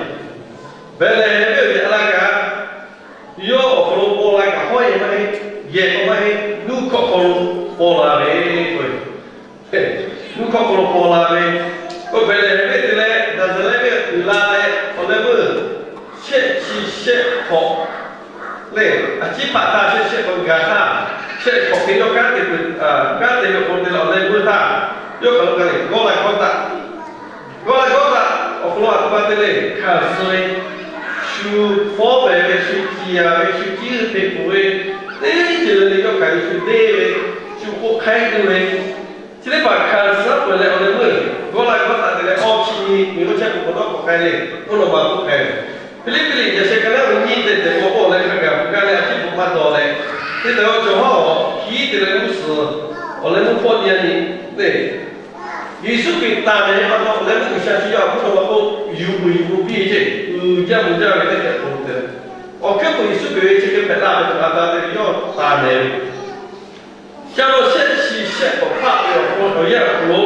Behˍlehˍhehnˍ ve yoˬ, yaꞈ la kaꞈ, yawˇ awˬ hk'aw lo paw la kaꞈ hawˉ yehˬ maˇ heˆ, yehˬ k'aw maˇ heˆ, nuˇ hkawˇ hk'aw lo paw la ve k'o, nuˇ hkawˇ hk'aw lo paw la ve. K'o Behˍlehˍhehnˍ ve te leh Naˍzaˍrehˆ venˇ uiˍ la leh awˬ leh meuˇ shehˆ chi shehˆ hk'awꞈ lehˬ, a ciˉ hpaꞈ htaˇ shehˆ shehˆ hk'awꞈ gaˬ htaˇ, shehˆ hk'awꞈ hk'e yawˇ kanˉ te peuˬ, kanˉ te ve k'o te leh awˬ leh meuˇ htaˇ, yawˇ hk'aˬ lo g'a le, gawˇ la gawˇ taˆ. Gawˇ la gawˇ taˆ awˬ hk'aw lo a htoꞈ ma te le, hkanˍ suh ve, shu fawˉ pehˍ ve, shu ciˍ yanˍ ve, shu ciˉ hpeꞈ pfuhˍ ve, teˇ ceuˬ le le yawˇ hkanˍ ve, shu deˇ ve, shu k'oˆ hk'aiˉ ve, chi teˇ hpaˍ hkanˍ suh peuˬ leh awˬ leh meuˇ gawˇ la gawˇ taˆ te leh, awˇ chi nyi miˬ g'uˇ chehˇ k'o k'awꞈ nawˉ k'awꞈ k'ai le, mvuhˇ naw ma hk'oˆ k'ai ve. Hpiˇliˇpiˆ liꞈ yaꞈ sheh ka naˉ ve nyiˇ te tehꞈ k'awꞈ k'oˆ leh hk'a gaˬ hpu gaˇ leh a ciˉ bvuhꞈ maˇ dawˬ leh, teˇ tehꞈ awˬ cawˬ hawˉ awˬ kiˉ te leh g'uˇ suhˍ awˬ leh meuˇ hpawˇ nyi a nyi le. Yeˍsuˆ Hkriꞈ taˍ lehˬ pa taw awˬ leh meuˇ G'uiˬsha chi yawˇ a hpfuhˇ naw ma k'o, yuˬ buˬ yuˬ buˬ piˇ ve ceˇ, uiˍ jaˇ mvuh jaˇ ve teˇ hkehꞈ k'oˆ te leh, awˬ hkuiˉ k'o Yeˍsuˆ Hkriꞈ ve chi hk'e hpehꞈ la ve tuˬ a ta te ve yawˇ taˍ lehˬ ve. Ca lo shehˆ chi shehˆ k'awꞈ hpaˆ ve awˬ hk'aw lo, awˬ yanˇ awˬ hk'aw lo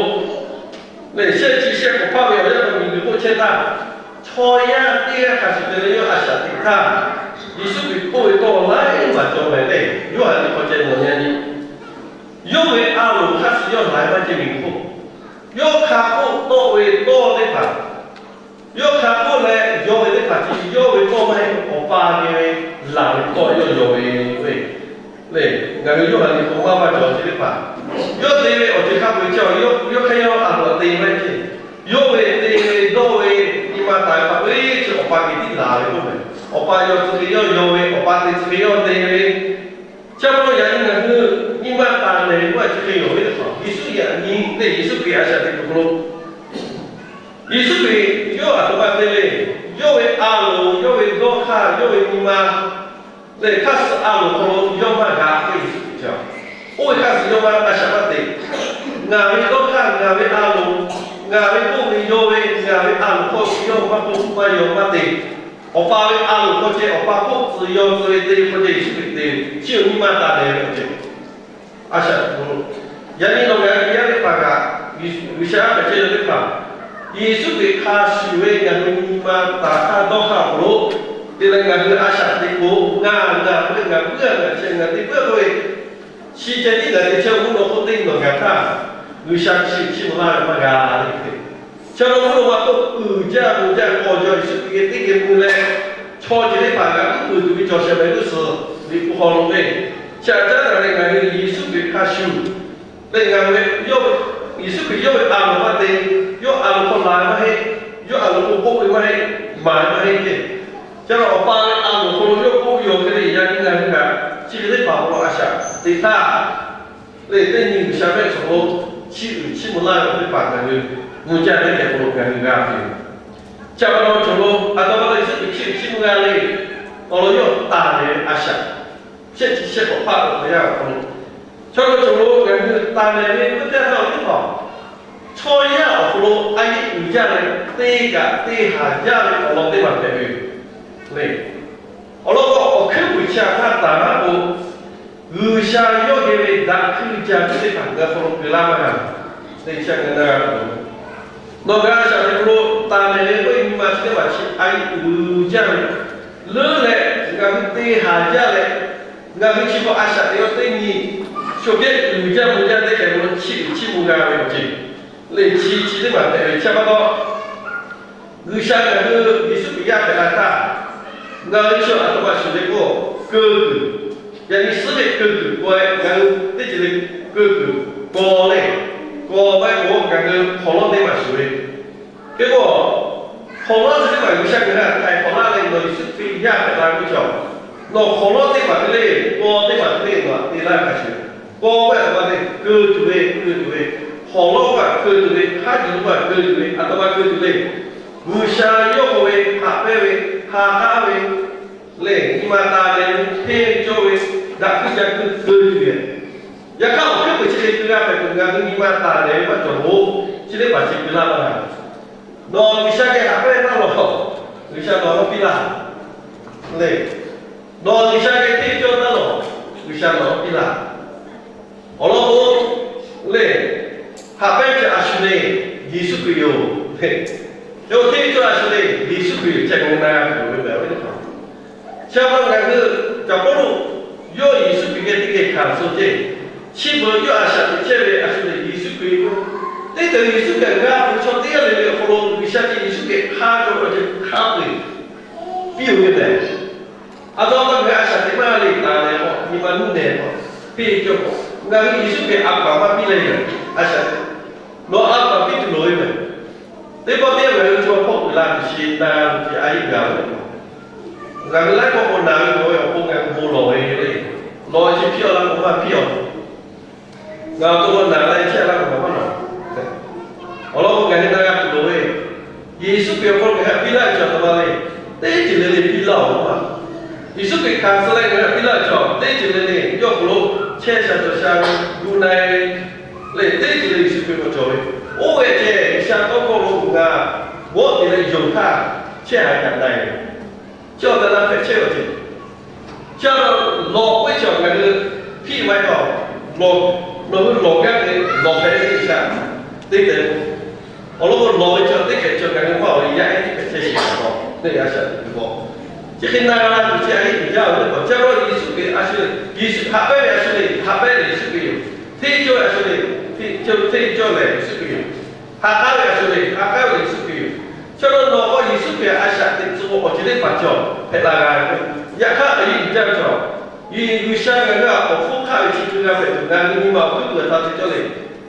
lehˬ, shehˆ chi shehˆ k'awꞈ hpaˆ ve awˬ yanˇ awˬ hk'aw lo miˬguiˬ hk'oˆ chehˇ htaˇ, chaw yaˇ teˇ g'aˇ hk'a shuˍ te leh yawˇ a shaꞈ teꞈ htaˇ, Yeˍsuˆ Hkriꞈ k'oˆ ve tawˇ laiˉ maˬ cawˬ mehˍ le. Yoˇhanˬ liꞈ hk'aw ceh nawˬ nyi a nyi, yawˇ ve a loˍ hk'a shuˍ yawˇ laiˬ maˇ ceh miˬguiˬ hk'oˆ, yawˇ hk'a k'oˆ tawˆ ve tawˇ teˇ hpaˍ, yawˇ hk'a k'oˆ leh yaw ve teˇ hpaˍ chi yawˇ ve tawˇ maˇ heˆ, Awˬ pa geh ve laˬ ve tawˇ yawˇ yaw ve k'o, lehˬ ngaˬ hui Yoˇhanˬ liꞈ hk'aw maˇ maˇ cawˬ chi teˇ hpaˍ, yawˇ te ve awˬ ceuˬ hk'a peu-eˬ chi yawˇ hk'aˇ yawˇ a loˍ te maˇ heˆ. Yawˇ ve te ve dawˇ ve nyi ma taˍ ve hk'a peu-eˬ chi Awˬ pa geh tiˉ laˬ ve k'oˆ mehˍ. Awˬ pa yaw tcuh ve yawˇ yaw ve, Awˬ pa te tcuh ve yawˇ te ve. Chi pa taw yaꞈ nyi ngaˬ hui nyi ma taˍ lehˬ ve k'oˆ a chi hk'e yoˬ ve teˇ hpaˍ, Yeˍsuˆ yaꞈ nyi lehˬ Yeˍsuˆ Hkriꞈ a shaꞈ teꞈ kuˬ hk'aw lo Yeˍsuˆ Hkriꞈ yawˇ a htoꞈ ma te le. Yawˇ ve a loˍ, yawˇ ve dawˇ hk'aˇ, yawˇ ve nyi ma lehˬ, hk'aˇ suh a loˍ hk'aw lo yawˇ maˇ g'a k'oˆ ve Yeˍsuˆ Hkriꞈ ceh, oˇ ve hk'aˇ suh yawˇ maˇ a shaꞈ maˇ te. Ngaˬ ve dawˇ hk'aˇ, ngaˬ ve a loˍ, ngaˬ ve k'oˆ ve yaw ve, ngaˬ ve a loˍ hk'aw yawˇ maˇ k'oˆ maˇ yaw maˇ te. Awˬ pa ve a loˍ hk'aw ceh Awˬ pa k'oˆ tcuh yaw tcuh ve te hk'aw ceh Yeˍsuˆ Hkriꞈ te ve, chi awˬ nyi ma taˍ lehˬ ve awˬ ceh a shaꞈ teꞈ kuˬ lo, yaꞈ nyi nawˬ ngaˬ hui yaˇ teˇ hpaˍ kaꞈ, G'uiˬsha a hpehꞈ chehˇ ve teˇ hpaˍ, Yeˍsuˆ Hkriꞈ hk'a shuˍ ve ngaˬ hui nyi ma taˍ hk'aˇ dawˇ hk'aˇ awˬ hk'aw lo, te leh ngaˬ hui a shaꞈ teꞈ k'o, ngaˬ ngaˬ k'oˆ ve ngaˬ puiˉ a ngaˬ chi ngaˬ te puiˉ k'oˆ ve, chi ceh tiˉ ngaˬ te chehˇ mvuhˇ naw hk'oˆ teˇ nawˬ gaˬ htaˇ, G'uiˬsha chi chi mvuh laˇ ve maˇ g'a le te. Chi a lo mvuhˇ naw ma k'oˆ uiˍ jaˇ mvuh jaˇ k'aw jaw Yeˍsuˆ Hkriꞈ geh teˇ geh mvuh leh, chaw ceuˬ teˇ hpaˍ g'a uˉ peunˍ tuˬ ve cawˬ shehˍ mehˍ g'uˇ suhˍ liꞈ hpu hk'aw lo ve, chi a caˉ daꞈ leh ngaˬ hui Yeˍsuˆ Hkriꞈ hk'a shuˍ lehˬ ngaˬ hui ve, Yeˍsuˆ Hkriꞈ yawˇ ve a loˍ maˇ te, yawˇ a loˍ hk'aw la ve maˇ heˆ, yawˇ a loˍ hk'aw k'oˆ ve maˇ heˆ, maˍ ve maˇ heˆ ce. Chi a Awˬ pa ve a loˍ hk'aw lo yawˇ k'oˆ ve yoˬ hk'e le, yaꞈ nyi ngaˬ hui kaꞈ chi ve teˇ hpaˍ awˬ hk'aw lo a shaꞈ teꞈ htaˇ, lehˬ teˇ nyi G'uiˬsha mehˆ hk'aw lo chiˇ uiˍ chiˇ mvuh laˇ ve teˇ hpaˍ ngaˬ hui mvuh jaˇ ve teˇ hkeh hk'aw lo ngaˬ hui g'a ve yoˬ. Chi pa taw cawˬ lo a taw pa taw Yeˍsuˆ Hkriꞈ chiˇ uiˍ chiˇ mvuh g'a le, awˬ lawn yawˇ taˍ lehˬ ve a shaꞈ shehˆ chi shehˆ k'awꞈ hpaˆ ve awˬ yanˇ awˬ hk'aw lo, chi pa taw cawˬ lo ngaˬ hui taˍ lehˬ ve k'oˆ teˇ htaˇ teˇ hpaˍ, chaw yaˇ awˬ hk'aw lo a yeˆ uiˍ jaˇ leh te kaꞈ te haˍ jaˇ ve awˬ lawn teˇ maˬ hpehꞈ ve yoˬ le. Awˬ lawn k'o, awˬ hkuiˉ puiˍ chi htaꞈ hk'a taˍ laˇ k'o, G'uiˬsha yawˇ geh ve daꞈ hkuiˇ jaˇ ve teˇ hpaˍ ngaˬ hk'aw lo keu laˇ maˇ g'a. Teˇ chi ngaˬ na g'a tuˬ, nawˬ g'a a shaꞈ teꞈ hk'aw lo taˍ lehˬ ve k'oˆ ve nyi ma chi teˇ hpaˍ chi a yeˆ uiˍ jaˇ ve, leuˉ leh ngaˬ hui te haˍ jaˇ leh, ngaˬ hui chi hk'aw a shaꞈ teꞈ yaw teˇ nyi, chaw geh uiˍ jaˇ mvuh jaˇ teˇ hkeh lo chiˇ uiˍ chiˇ mvuh g'a ve awˬ ceuˬ lehˬ, chi chi teˇ maˬ hpehꞈ ve chi pa taw, G'uiˬsha ngaˬ hui Yeˍsuˆ Hkriꞈ yaˇ hpehꞈ la htaˇ, ngaˬ hui chi a htoꞈ ma shuˍ le k'o, keu kuiˬ, yaꞈ nyi suhˉ ve keu kuiˬ k'aw e ngaˬ hui teˇ ceuˬ le keu kuiˬ k'aw le, k'aw maˇ k'o ngaˬ hui hk'awꞈ lawˉ teˇ maˬ shuˍ ve. Hk'e k'o, hk'awꞈ lawˉ chi teˇ maˬ G'uiˬsha ngaˬ hui htaꞈ htaiˍ hk'awꞈ laˇ leh nawˬ Yeˍsuˆ Hkriꞈ yaˇ hpehꞈ la ve chaw, nawˬ hk'awꞈ lawˉ teˇ maˬ hk'e le, k'aw teˇ maˬ hk'e le nawˬ htaꞈ te laˇ ve hk'a shuˍ kawˇ ve aˬ htoꞈ ma le, keu tuˬ ve, keu tuˬ ve, hawˍ lawˇ kaꞈ keu tuˬ ve, hk'aˉ yuˬ kaꞈ keu tuˬ ve, aˬ htoꞈ ma keu tuˬ le. G'uiˬsha yawˇ k'oˆ ve, haꞈ pehnˇ ve, ha k'aˉ ve, lehˬ nyi ma taˍ leh hteˇ cawˇ ve, daꞈ hkuiˇ ca hkuiˇ keu tuˬ ve. Yaꞈ hk'aˇ awˬ hkuiˉ peuˬ chi hk'e keu g'a hpehꞈ tuˬ ngaˬ hui nyi ma taˍ leh ve maˇ cawˬ-oˬ. Chi teˇ hpaˍ chi keu laˇ maˇ g'a. Nawˬ G'uiˬsha geh haꞈ pehnˇ taˇ lawˬ, G'uiˬsha nawˬ htaꞈ piˇ laˇ le. Nawˬ G'uiˬsha geh hteˇ cawˇ taˇ lawˬ, G'uiˬsha nawˬ htaꞈ piˇ laˇ. Awˬ lawn k'o, lehˬ, haꞈ pehnˇ ve a shu le, Yeˍsuˆ Hkriꞈ yoˬ. Yawˇ hteˇ cawˇ a shu le, Yeˍsuˆ Hkriꞈ yoˬ. Chi ngaˬ hui na g'a tuˬ loˍ ve mehˬ ve teˇ hpaˍ. Chi pa taw ngaˬ hui Caˍ Pawˇluꞈ yawˇ Yeˍsuˆ Hkriꞈ geh teˇ geh hkanˍ suh ceˇ. Chi beuꞈ yawˇ a shaꞈ teꞈ chehˇ ve a shu le, Yeˍsuˆ Hkriꞈ yoˬ. Teˇ ceuˬ Yeˍsuˆ Hkriꞈ g'a hpu chaw teˇ g'aˇ le le awˬ hk'aw lo G'uiˬsha ceh Yeˍsuˆ Hkriꞈ hk'a cawˬ ve ceh hk'a peu-eˬ piˇ-oˬ ve mehˬ. A taw ngaˬ hui a shaꞈ teꞈ maˇ le, taˍ leh k'o nyi ma nuˇ nehˬ k'o, hteˇ cawˇ k'o, ngaˬ hui Yeˍsuˆ Hkriꞈ a paˍ maˇ piˇ leh yoˬ. A shaꞈ teꞈ, nawˬ a paˍ piˇ tuˬ loˍ ve mehˬ. Teˇ pawˆ teˇ yanˇ ngaˬ hui chaw hpawˇ uiˍ la tuˬ chi na tuˬ chi a yeˆ gaˬ ve. Ngaˬ hui laiˉ pawˆ k'o naˬ ve k'o ve awˬ pon ngaˬ hui bon lawˬ ve le. Lawˬ chi piˇ-oˬ laˇ k'o maˇ piˇ-oˬ. Ngaˬ awˬ to k'o naˬ leh chehˇ laˇ k'o maˇ nawˬ. Awˬ lawn k'o ngaˬ hui na g'a tuˬ loˍ ve, Yeˍsuˆ Hkriꞈ awˬ hk'aw lo ngaˬ hui piˇ laˇ ve chaw aˬ htoꞈ ma le, teˇ ceuˬ le le piˇ laˇ-oˬ ma. Yeˍsuˆ Hkriꞈ hkanˍ suh leh ngaˬ hui piˇ laˇ ve chaw teˇ ceuˬ le le yawˇ hk'aw lo chehˇ sha cawˬ sha gu na-e ve, lehˬ teˇ ceuˬ le Yeˍsuˆ Hkriꞈ k'awꞈ cawˬ ve. Oˇ ve ceh G'uiˬsha tawˇ hkawˇ lo ngaˬ g'awˆ te leh yonˍ htaˇ chehˇ haꞈ kaꞈ na-e ve. Chi awˬ tehˬ na hpehꞈ chehˇ ve awˬ ceuˬ. Chi a lawˬ k'oˆ ve chi awˬ ngaˬ hui hpiˆ maˇ heˆ a. Nawˬ hui lawˬ gaˇ ve lawˬ hpehꞈ ve teˇ shaꞈ teˇ tehꞈ. Awˬ lawn k'o lawˬ ve chi teˇ hkehꞈ chi ngaˬ hui maˇ awˬ ve yaˇ ehˉ teˇ hpehꞈ chehˇ sheˍ a. Teˇ g'aˇ shaꞈ teꞈ ve k'o, chi hk'e na g'a la tuˬ chi a yeˆ uiˍ jaˇ ve teˇ hpaˍ. Chi a lawˬ Yeˍsuˆ Hkriꞈ a shu le, Yeˍsuˆ haꞈ pehnˇ ve a shu le, haꞈ pehnˇ ve Yeˍsuˆ Hkriꞈ yoˬ. Hteˇ cawˇ ve a shu le, hteˇ cawˇ lehˬ Yeˍsuˆ Hkriꞈ yoˬ. Ha k'aˉ ve a shu le, ha k'aˉ ve Yeˍsuˆ Hkriꞈ yoˬ. Chi a lawˬ nawˬ k'o Yeˍsuˆ Hkriꞈ a shaꞈ teꞈ tcuh awˬ ceuˬ teˇ hpaˍ cawˬ hpehꞈ la g'a ve. Yaꞈ hk'aˇ a yeˆ uiˍ jaˇ ve chaw, G'uiˬsha ngaˬ hui awˬ hpfuhˇ hk'aˆ ve chi keu g'a hpehꞈ tuˬ ngaˬ hui nyi ma awˬ hkuiˉ peuˬ htaꞈ te cawˇ le,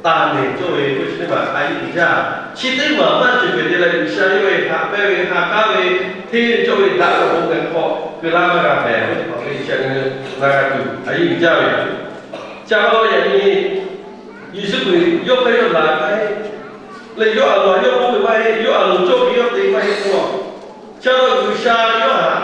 taˍ nehˬ cawˇ ve k'o chi teˇ hpaˍ a yeˆ uiˍ jaˇ. Chi teˇ maˬ maˇ ceuˬ peuˬ te leh G'uiˬsha yawˇ ve haꞈ pehnˇ ve, ha k'aˉ ve, hteˇ ve cawˇ ve daꞈ ve awˬ bon ngaˬ hui hk'aw keu laˇ maˇ g'a mehˬ ve teˇ hpaˍ ve chi a ngaˬ hui na g'a tuˬ a yeˆ uiˍ jaˇ ve. Chi a lawˬ yaꞈ nyi Yeˍsuˆ Hkriꞈ yawˇ hk'aˇ yawˇ laˬ maˇ heˆ. Leh yawˇ a loˍ yawˇ k'oˆ ve maˇ heˆ, yawˇ a loˍ cawˇ ve yawˇ te maˇ heˆ k'o, chi a lawˬ G'uiˬsha yawˇ htaꞈ,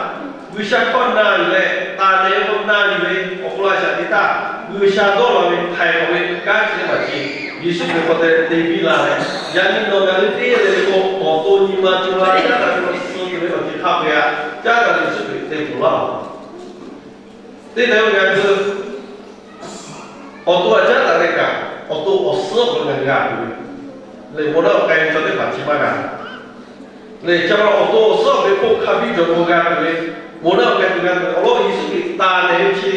G'uiˬsha hkawˇ na yuˬ leh taˍ nehˬ ve k'o na yuˬ ve awˬ hk'aw lo a shaꞈ teꞈ htaˇ, G'uiˬsha dawˇ law ve htaiˍ hk'awꞈ ve kanˉ chi teˇ maˬ chi Yeˍsuˆ Hkriꞈ hk'aw te te piˇ la leh, yaꞈ nyi nawˬ ngaˬ hui teˇ g'aˇ le le k'o awˬ to nyi ma co la caˉ daꞈ ve awˬ suh tuˬ ve awˬ ceuˬ hk'a peu-eˬ htaꞈ caˉ daꞈ ve Yeˍsuˆ Hkriꞈ te tuˬ laˇ. Teˇ nehˬ ve ngaˬ hui awˬ to htaꞈ caˉ taˍ leh kaꞈ, awˬ to awˬ suhˉ awˬ hk'aw lo ngaˬ hui g'a tuˬ ve, lehˬ bon laˇ k'ai ve chaw teˇ hpaˍ chi maˇ g'a. Lehˬ ca awˬ to awˬ suhˉ awˬ hk'aw lo hk'a biˇ jawˬ k'o g'a tuˬ ve, bon laˇ k'ai tuˬ g'a tuˬ ve awˬ lawn Yeˍsuˆ Hkriꞈ taˍ nehˬ ve chi,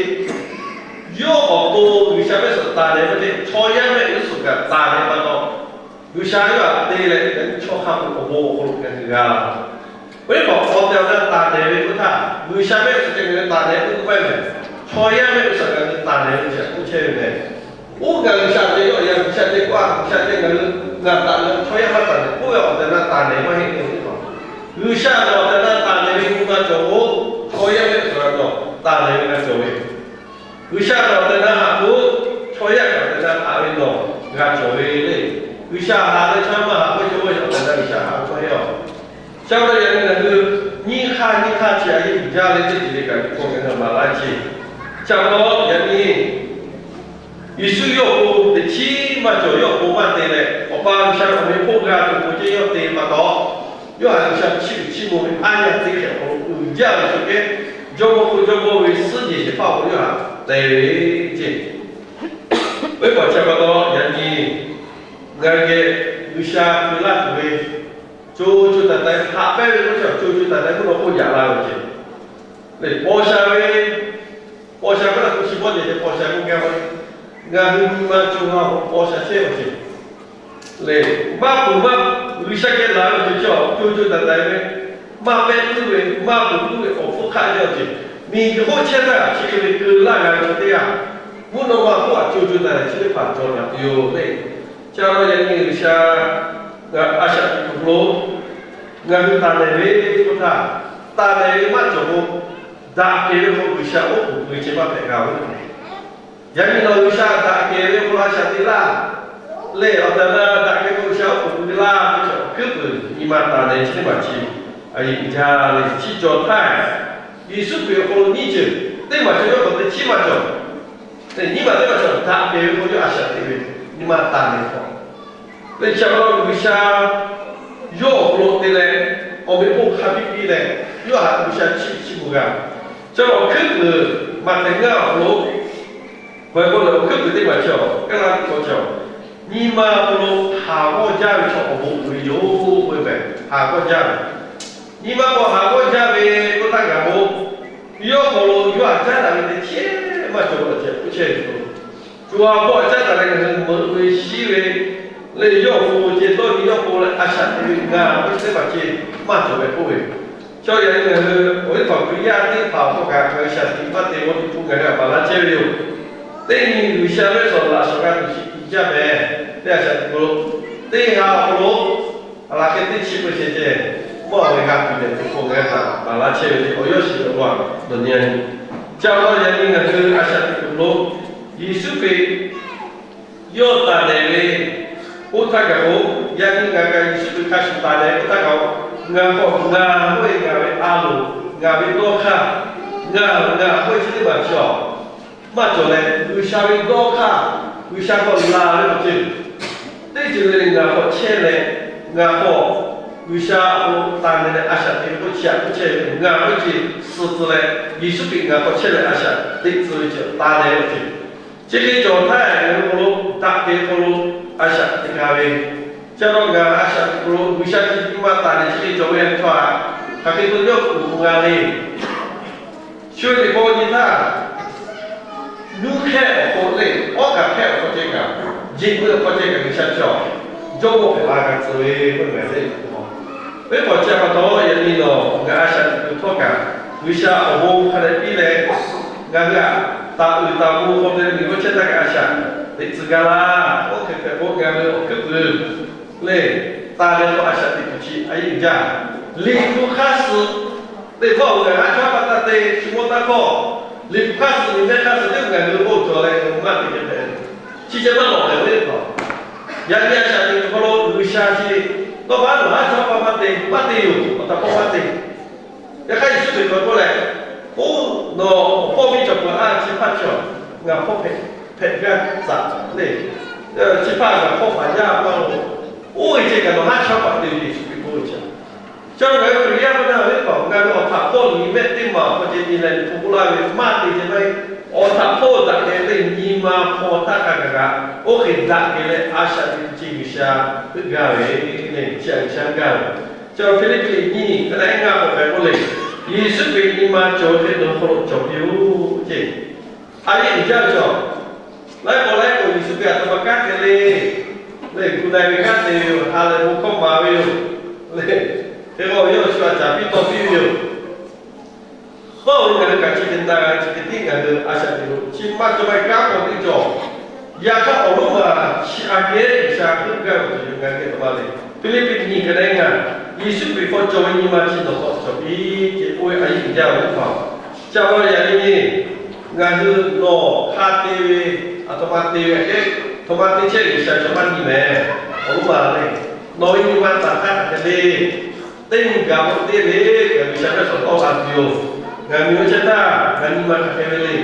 yawˇ awˬ to G'uiˬsha mehˆ suhˍ taˍ nehˬ ve le, chaw yaˇ mehˆ g'uˇ suhˍ kaꞈ taˍ nehˬ pa taw, G'uiˬsha yawˇ htaꞈ te leh chaw hk'a peu-eˬ awˬ bon awˬ hk'aw lo ngaˬ hui g'a. Oˇ ve hk'aw awˬ tehˬ awˬ na taˍ nehˬ ve k'oˆ htaˇ, G'uiˬsha mehˆ g'uˇ suhˍ ceh ngaˬ hui taˍ nehˬ k'oˆ k'oˆ paˇ mehˬ. Chaw yaˇ mehˆ g'uˇ suhˍ ngaˬ hui taˍ nehˬ ve chi k'oˆ chehˇ ve mehˬ. Oˇ ngaˬ G'uiˬsha te yawˇ yaꞈ G'uiˬsha te k'oˆ a, G'uiˬsha te ngaˬ hui ngaˬ taˍ nehˬ, chaw yaˇ maˇ taˍ nehˬ k'oˆ ve awˬ tehˬ na taˍ nehˬ maˇ heˆ ve teˇ hpaˍ. G'uiˬsha awˬ tehˬ na taˍ nehˬ ve nyi ma cawˬ k'o, chaw yaˇ mehˆ g'uˇ suhˍ g'a taˍ nehˬ ve g'a cawˬ ve. G'uiˬsha kaꞈ awˬ tehˬ na haꞈ k'o, chaw yaˇ kaꞈ awˬ tehˬ na haꞈ ve nawˬ g'a cawˬ ve le. G'uiˬsha haꞈ leh chaw yaˇ maˇ haꞈ k'o, chaw yaˇ awˬ tehˬ na G'uiˬsha haꞈ ve maˇ heˆ a. Chi pa taw yaꞈ nyi ngaˬ hui nyiˇ hk'aˇ nyiˇ hk'aˇ chi a yeˆ uiˍ jaˇ leh teˇ ceuˬ le kaꞈ ve k'o ngaˬ hui maˍ laˇ ce. Chi pa taw yaꞈ nyi Yeˍsuˆ yawˇ awˬ pon teꞈ chiˉ maˇ cawˬ, yawˇ awˬ pon maˇ te leh, Awˬ pa G'uiˬsha awˬ meh hpawˇ g'a tuˬ awˬ pon ceh yawˇ te pa taw, yawˇ htaꞈ G'uiˬsha chiˇ uiˍ chiˇ mvuh ve aˉ yaˇ teˇ hkeh awˬ hk'aw lo uiˍ jaˇ ve chaw kehˉ, jawˇmawˇ hk'oˆ jawˇmawˇ ve suhˉ jehˬ shehˍ hpaˇ awˬ hk'aw lo yawˇ htaꞈ te ve ceˇ. Oˇ ve hk'aw chi pa taw yaꞈ nyi ngaˬ hui geh G'uiˬsha hkui laˇ tuˬ ve, co co taiˍ taiˍ haꞈ pehnˇ ve k'oˆ chi co co taiˍ taiˍ k'oˆ nawˬ k'oˆ yaꞈ la ve ceˇ. Lehˬ paw sha ve, paw sha maˇ htaꞈ hpu shi pawˆ ceh ceh paw sha k'oˆ gaˇ ve, ngaˬ hui nyi ma co ha k'o paw sha chehˇ ve ceˇ. Lehˬ maˇ peuˬ maˇ, G'uiˬsha geh laˬ ve awˬ ceuˬ chi co co taiˍ taiˍ ve, maˇ pehˇ puiˉ ve, maˇ peuˬ puiˉ ve awˬ hpfuhˇ hk'aˆ jaˇ ve ceˇ. Miˬguiˬ hk'oˆ chehˇ htaˇ chi hk'e ve keu laˇ g'a ve chaw teˇ g'aˇ, mvuhˇ naw ma hk'oˆ a co co taiˍ taiˍ chi teˇ hpaˍ cawˬ naˍ tuˬ yoˬ le. Chi a lawˬ yaꞈ nyi G'uiˬsha a shaꞈ teꞈ tuˬ lo ngaˬ hui taˍ nehˬ ve k'oˆ htaˇ, taˍ nehˬ ve maˇ cawˬ k'o, daꞈ kehˬ ve k'o G'uiˬsha oˉ k'oˍ pui ceh maˇ hpehꞈ g'a ve. Yaꞈ nyi nawˬ G'uiˬsha daꞈ kehˬ ve hk'aw lo a shaꞈ teꞈ laˇ. Lehˬ awˬ tehˬ na daꞈ kehˬ ve G'uiˬsha oˉ k'oˍ pui laˇ ve chaw awˬ hkuiˉ puiˍ nyi ma taˍ nehˬ chi teˇ maˬ chi a yeꞈ jaˇ ve chi cawˬ htaˇ, Yeˍsuˆ Hkriꞈ awˬ hk'aw lo nyiˇ ceuˬ teˇ maˬ cawˬ yawˇ k'awꞈ te chiˉ maˇ cawˬ. Nyiˇ maˬ teˇ maˬ cawˬ daꞈ kehˬ ve hk'aw lo yawˇ a shaꞈ teꞈ ve nyi ma taˍ nehˬ hk'awꞈ. Lehˬ chi awˬ lawn G'uiˬsha yawˇ awˬ hk'aw lo te leh, awˬ meꞈ awˬ hponˇ hk'a biˇ piˇ leh, yawˇ htaꞈ G'uiˬsha chiˇ chiˇ mvuh g'a. Chi awˬ hkuiˉ puiˍ maꞈ hteꞈ ngaˇ awˬ hk'aw lo k'awꞈ k'oˆ leh, awˬ hkuiˉ puiˍ teˇ maˬ chi awˬ kaˉ laˇ teˇ hkawˇ chi awˬ, nyi ma hk'aw lo haˍ g'awˇ jaˇ ve chaw awˬ bon uiˍ ve yoˬ k'oˆ ve mehˬ. Haˍ g'awˇ jaˇ ve, nyi ma k'awꞈ haˍ g'awˇ jaˇ ve k'oˆ htaˇ kaꞈ k'o, yawˇ hk'aw lo yawˇ htaꞈ caˉ daꞈ ve teˇ chehˇ maˇ cawˬ ve awˬ ceuˬ k'oˆ chehˇ ve yoˬ. Cawˬ ha hpawˇ caˉ daꞈ leh ngaˬ hui meuꞈ ve shiˉ ve, lehˬ yawˇ awˬ hk'aw lo ceh dawˇ nyi yawˇ hk'aw lo leh a shaꞈ teꞈ ve ngaˬ k'oˆ chi teˇ hpaˍ ceh maˇ cawˬ ve k'oˆ ve. Chaw yaꞈ nyi ngaˬ hui awˬ viˉ hpaˍ Hkriꞈ yaˇ teˇ hpaˍ awˬ hk'aw kaꞈ ngaˬ hui shaˍ tiꞈ maˇ te g'awˇ teˇ hpu ngaˬ hui htaꞈ baˬ laˇ chehˇ ve yoˬ. Teˇ nyi G'uiˬsha ve sawˍ laꞈ shawˍ g'a tuˬ chi tiꞈ jaˇ mehˬ. Teˇ a shaˍ tiꞈ k'o lo, teˇ ha awˬ hk'aw lo a laˬ hk'e teˇ chi peuˬ shehˍ ceh maˇ awˬ ve g'a tuˬ lehˬ teˇ hk'awꞈ ngaˬ hui htaꞈ baˬ laˇ chehˇ ve awˬ yawˇ shiˍ ve awˬ lawn dawˬ nyi a nyi. Ca la yaꞈ nyi ngaˬ hui a shaꞈ tiꞈ k'o lo, Yeˍsuˆ Hkriꞈ yawˇ taˍ nehˬ ve k'oˆ htaˇ kaꞈ k'o, yaꞈ nyi ngaˬ kaꞈ Yeˍsuˆ Hkriꞈ hk'a shuˍ taˍ nehˬ k'oˆ htaˇ kaꞈ k'o, ngaˬ k'awꞈ ngaˬ k'oˆ ve ngaˬ ve a loˍ, ngaˬ ve dawˇ hk'aˇ, ngaˬ ngaˬ k'oˆ ve chi teˇ maˬ chi awˬ maˇ cawˬ leh, G'uiˬsha ve dawˇ hk'aˇ, G'uiˬsha k'awꞈ laˬ ve awˬ ceuˬ teˇ ceuˬ le le ngaˬ k'awꞈ chehˇ leh, ngaˬ k'awꞈ G'uiˬsha awˬ hk'aw lo taˍ nehˬ leh a shaꞈ teꞈ ve k'oˆ chi htaꞈ k'oˆ chehˇ ve ngaˬ k'oˆ chi suh tcuh leh, Yeˍsuˆ Hkriꞈ ngaˬ k'awꞈ chehˇ leh a shaꞈ teꞈ tcuh ve chi taˍ nehˬ ve awˬ ceuˬ chi hk'e cawˬ htaˇ, ngaˬ hui hk'aw lo daꞈ kehˬ hk'aw lo a shaꞈ teꞈ g'a ve. Chi awˬ lawn ngaˬ a shaꞈ teꞈ hk'aw lo G'uiˬsha chi nyi ma taˍ nehˬ chi hk'e cawˬ ve a hkaw a, hk'aˬ hk'e to yawˇ kuˬ k'o g'a le. Shu ve liꞈ hk'aw nyi htaˇ, nuˇ hkehˇ awˬ hk'aw lehˬ, awˉ kaꞈ hkehˇ awˬ hk'aw ceh kaꞈ, jeꞈ ve awˬ hk'aw ceh kaꞈ G'uiˬsha chi awˬ jawˇmawˇ hpehꞈ la g'a tcuh ve k'oˆ ve le. Oˇ ve hk'awꞈ chi a pa taw yaꞈ nyi nawˬ ngaˬ a shaꞈ teꞈ kuiˬ htawˇ kaꞈ, G'uiˬsha awˬ bon hk'a dehꞈ piˇ leh, ngaˬ hui htaꞈ taˍ uiˍ taˍ mvuh hk'aw te miˬ g'awˇ chehˇ htaˇ kaꞈ a shaꞈ teꞈ tcuh gaˇ laˇ. Oˇ hk'e hpehꞈ k'o ngaˬ hui awˬ hkuiˉ puiˍ lehˬ, taˍ leh k'o a shaꞈ teꞈ kuiˬ chi a yeˇ uiˍ jaˇ. Liꞈ hpu hk'aˇ suh teˇ hkawˇ ngaˬ hui a chaw pa taˇ te shu mawˇ taˇ hkawˇ, liꞈ hpu hk'aˇ suh miˬ mehˇ hk'aˇ suh teˇ ngaˬ hui oˇ cawˬ leh ngaˬ hui maˇ te ceh hpehꞈ. Chi ceh maˇ lawꞈ leh ve teˇ hpaˍ, yaꞈ nyi a shaꞈ teꞈ kuiˬ hk'aw lo G'uiˬsha chi dawˇ paˉ nawˬ haˉ chaw pa maˇ te, maˇ te yoˬ. Awˬ htaꞈ hpawˇ maˇ te. Yaꞈ hk'aˇ Yeˍsuˆ Hkriꞈ k'awꞈ k'oˆ leh, oˇ nawˬ awˬ hpawˇ miˇ cawˬ peuˬ a, chi hpaˇ chi ngaˬ hpawˇ hpehꞈ gaˇ tcuh le. Chi hpaˇ ngaˬ hpawˇ hpaˍ yaˇ maˇ lo. Oˇ ve ceh kaꞈ nawˬ haˉ chaw pa te ve Yeˍsuˆ Hkriꞈ k'oˆ ve chi. Chi ngaˬ hui Hkriꞈ yaˇ maˇ na ve hpaˍ, ngaˬ hui awˬ htaꞈ hpawˇ liꞈ mehˆ teˇ maˬ awˬ hk'aw ceh nyi leh liꞈ hpu k'oˆ laˇ ve maˇ te ceh maˇ heˆ. Awˬ htaꞈ hpawˇ daꞈ kehˬ leh nyi ma hpaw htaˇ hk'a gaˬ kaꞈ, oˇ hk'e daꞈ kehˬ leh a shaꞈ teꞈ ve chi G'uiˬsha heuˆ gaˇ ve le. Chi a G'uiˬsha heuˆ gaˇ ve. Chi awˬ Hpiˇliˇpiˆ liꞈ nyiˇ ka na eˉ ngaˇ k'awꞈ hpehꞈ k'oˆ le, Yeˍsuˆ Hkriꞈ nyi ma cawˬ ve hk'e nawˬ hk'aw lo cawˬ piˇ-oˆ ceˇ. A yeˇ uiˍ jaˇ ve chaw, laiˉ k'awꞈ laiˉ k'awꞈ Yeˍsuˆ Hkriꞈ a htoꞈ ma kanˉ te le. Lehˬ gu na ve kanˉ te ve yoˬ. Ha lehˬ bon hkawˇ maˍ ve yoˬ. Lehˬ hk'e k'o yawˇ shu a caˍ piˇ tawˇ piˇ ve yoˬ. Hk'aw ve ngaˬ hui kaꞈ chi hk'e na g'a, chi hk'e tiˉ ngaˬ hui a shaꞈ teꞈ lo chi maˇ cawˬ maˇ kanˉ k'awꞈ teˇ cawˬ. Yaꞈ hk'aˇ awˬ lonˉ maˬ chi a geh G'uiˬsha heuˆ gaˇ ve awˬ ceuˬ ngaˬ hui geh tawꞈ ma le. Hpiˇliˇpiˆ nyiˇ ka na eˉ ngaˇ, Yeˍsuˆ Hkriꞈ hk'aw cawˬ ve nyi ma chi nawˬ hk'aw cawˬ piˇ ceˇ k'oˆ ve a yeˇ uiˍ jaˇ ve teˇ hpaˍ. Chi a pa yaꞈ nyi le, ngaˬ hui nawˬ hk'a te ve, a htoꞈ ma te ve a kehˉ, htoꞈ ma te chehˇ G'uiˬsha cawˬ maˇ nyi mehˍ. Awˬ lonˉ maˬ le, nawˬ ve nyi ma taˍ htaˇ hk'aˬ hk'e le. Teˇ nyi gaˬ k'o teˇ le, ngaˬ G'uiˬsha mehˆ shawˍ tawˆ la tuˬ yoˬ. Ngaˬ miˬ g'awˇ chehˇ htaˇ ngaˬ nyi ma hk'aˬ hk'e ve le.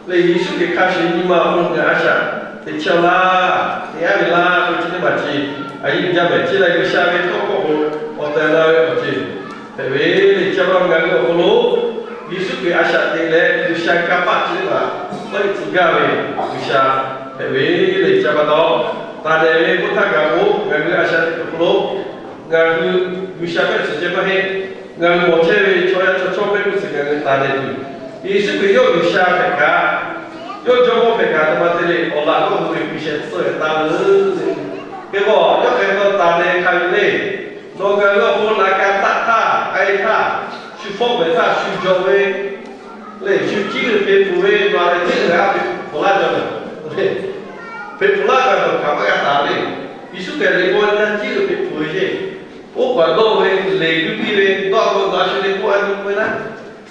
Lehˬ Yeˍsuˆ Hkriꞈ hk'a shuˍ nyi ma awˬ hk'aw lo ngaˬ a shaꞈ teꞈ chehˇ-aw laˇ, teꞈ aˉ ve laˇ k'oˆ ve chi teˇ maˬ chi a yeˇ uiˍ jaˇ mehˍ. Chi lehˬ G'uiˬsha ve tawˇ hkawˇ k'o awˬ tehˬ la ve awˬ ceuˬ hpehꞈ ve le. Chi a pa ngaˬ hui awˬ hk'aw lo Yeˍsuˆ Hkriꞈ a shaꞈ teꞈ leh G'uiˬsha kanˇ paˆ chi teˇ maˬ tawˇ iˉ tcuh gaˇ ve G'uiˬsha hpehꞈ ve le. Chi a pa taw, taˍ nehˬ ve k'oˆ htaˇ kaꞈ k'o ngaˬ hui a shaꞈ teꞈ kuiˬ hk'aw lo ngaˬ hui G'uiˬsha mehˆ suhˍ ceh maˇ heˆ. Ngaˬ hui mawˬ chehˇ ve chaw yaˇ chaw chawˇ mehˆ g'uˇ suhˍ ngaˬ hui taˍ nehˬ tuˬ, Yeˍsuˆ Hkriꞈ yawˇ G'uiˬsha hpehꞈ kaꞈ, yawˇ jawˇmawˇ hpehꞈ kaꞈ, a htoꞈ ma te le, awˬ laꞈ g'awˇ hui ve G'uiˬsha tcuh ve taˍ ve le. Hk'e k'o yawˇ hk'aˬ hk'e taw taˍ nehˬ hk'a ve le. Nawˬ ngaˬ hui awˬ hk'aw lo laꞈ ka taˆ htaˇ, k'ai htaˇ, shu fawˉ mehˍ htaˇ shu jawˬ ve lehˬ, shu ciˉ g'uiˬ hpeꞈ pfuhˍ ve, nawˬ lehˬ ciˉ g'uiˬ a hpeꞈ pfuhˍ laˇ jaw ve. Hpeꞈ pfuhˍ laˇ kaꞈ nawˬ hkanˍ maˇ g'a taˍ le. Yeˍsuˆ Hkriꞈ liꞈ hk'aw nyi htaˇ ciˉ g'uiˬ hpeꞈ pfuhˍ ve ceˇ. Oˇ k'awꞈ dawˇ ve, lehˬ gui piˇ ve, dawˇ a k'o nawˬ a shu le k'oˆ a nyi k'oˆ ve laˇ.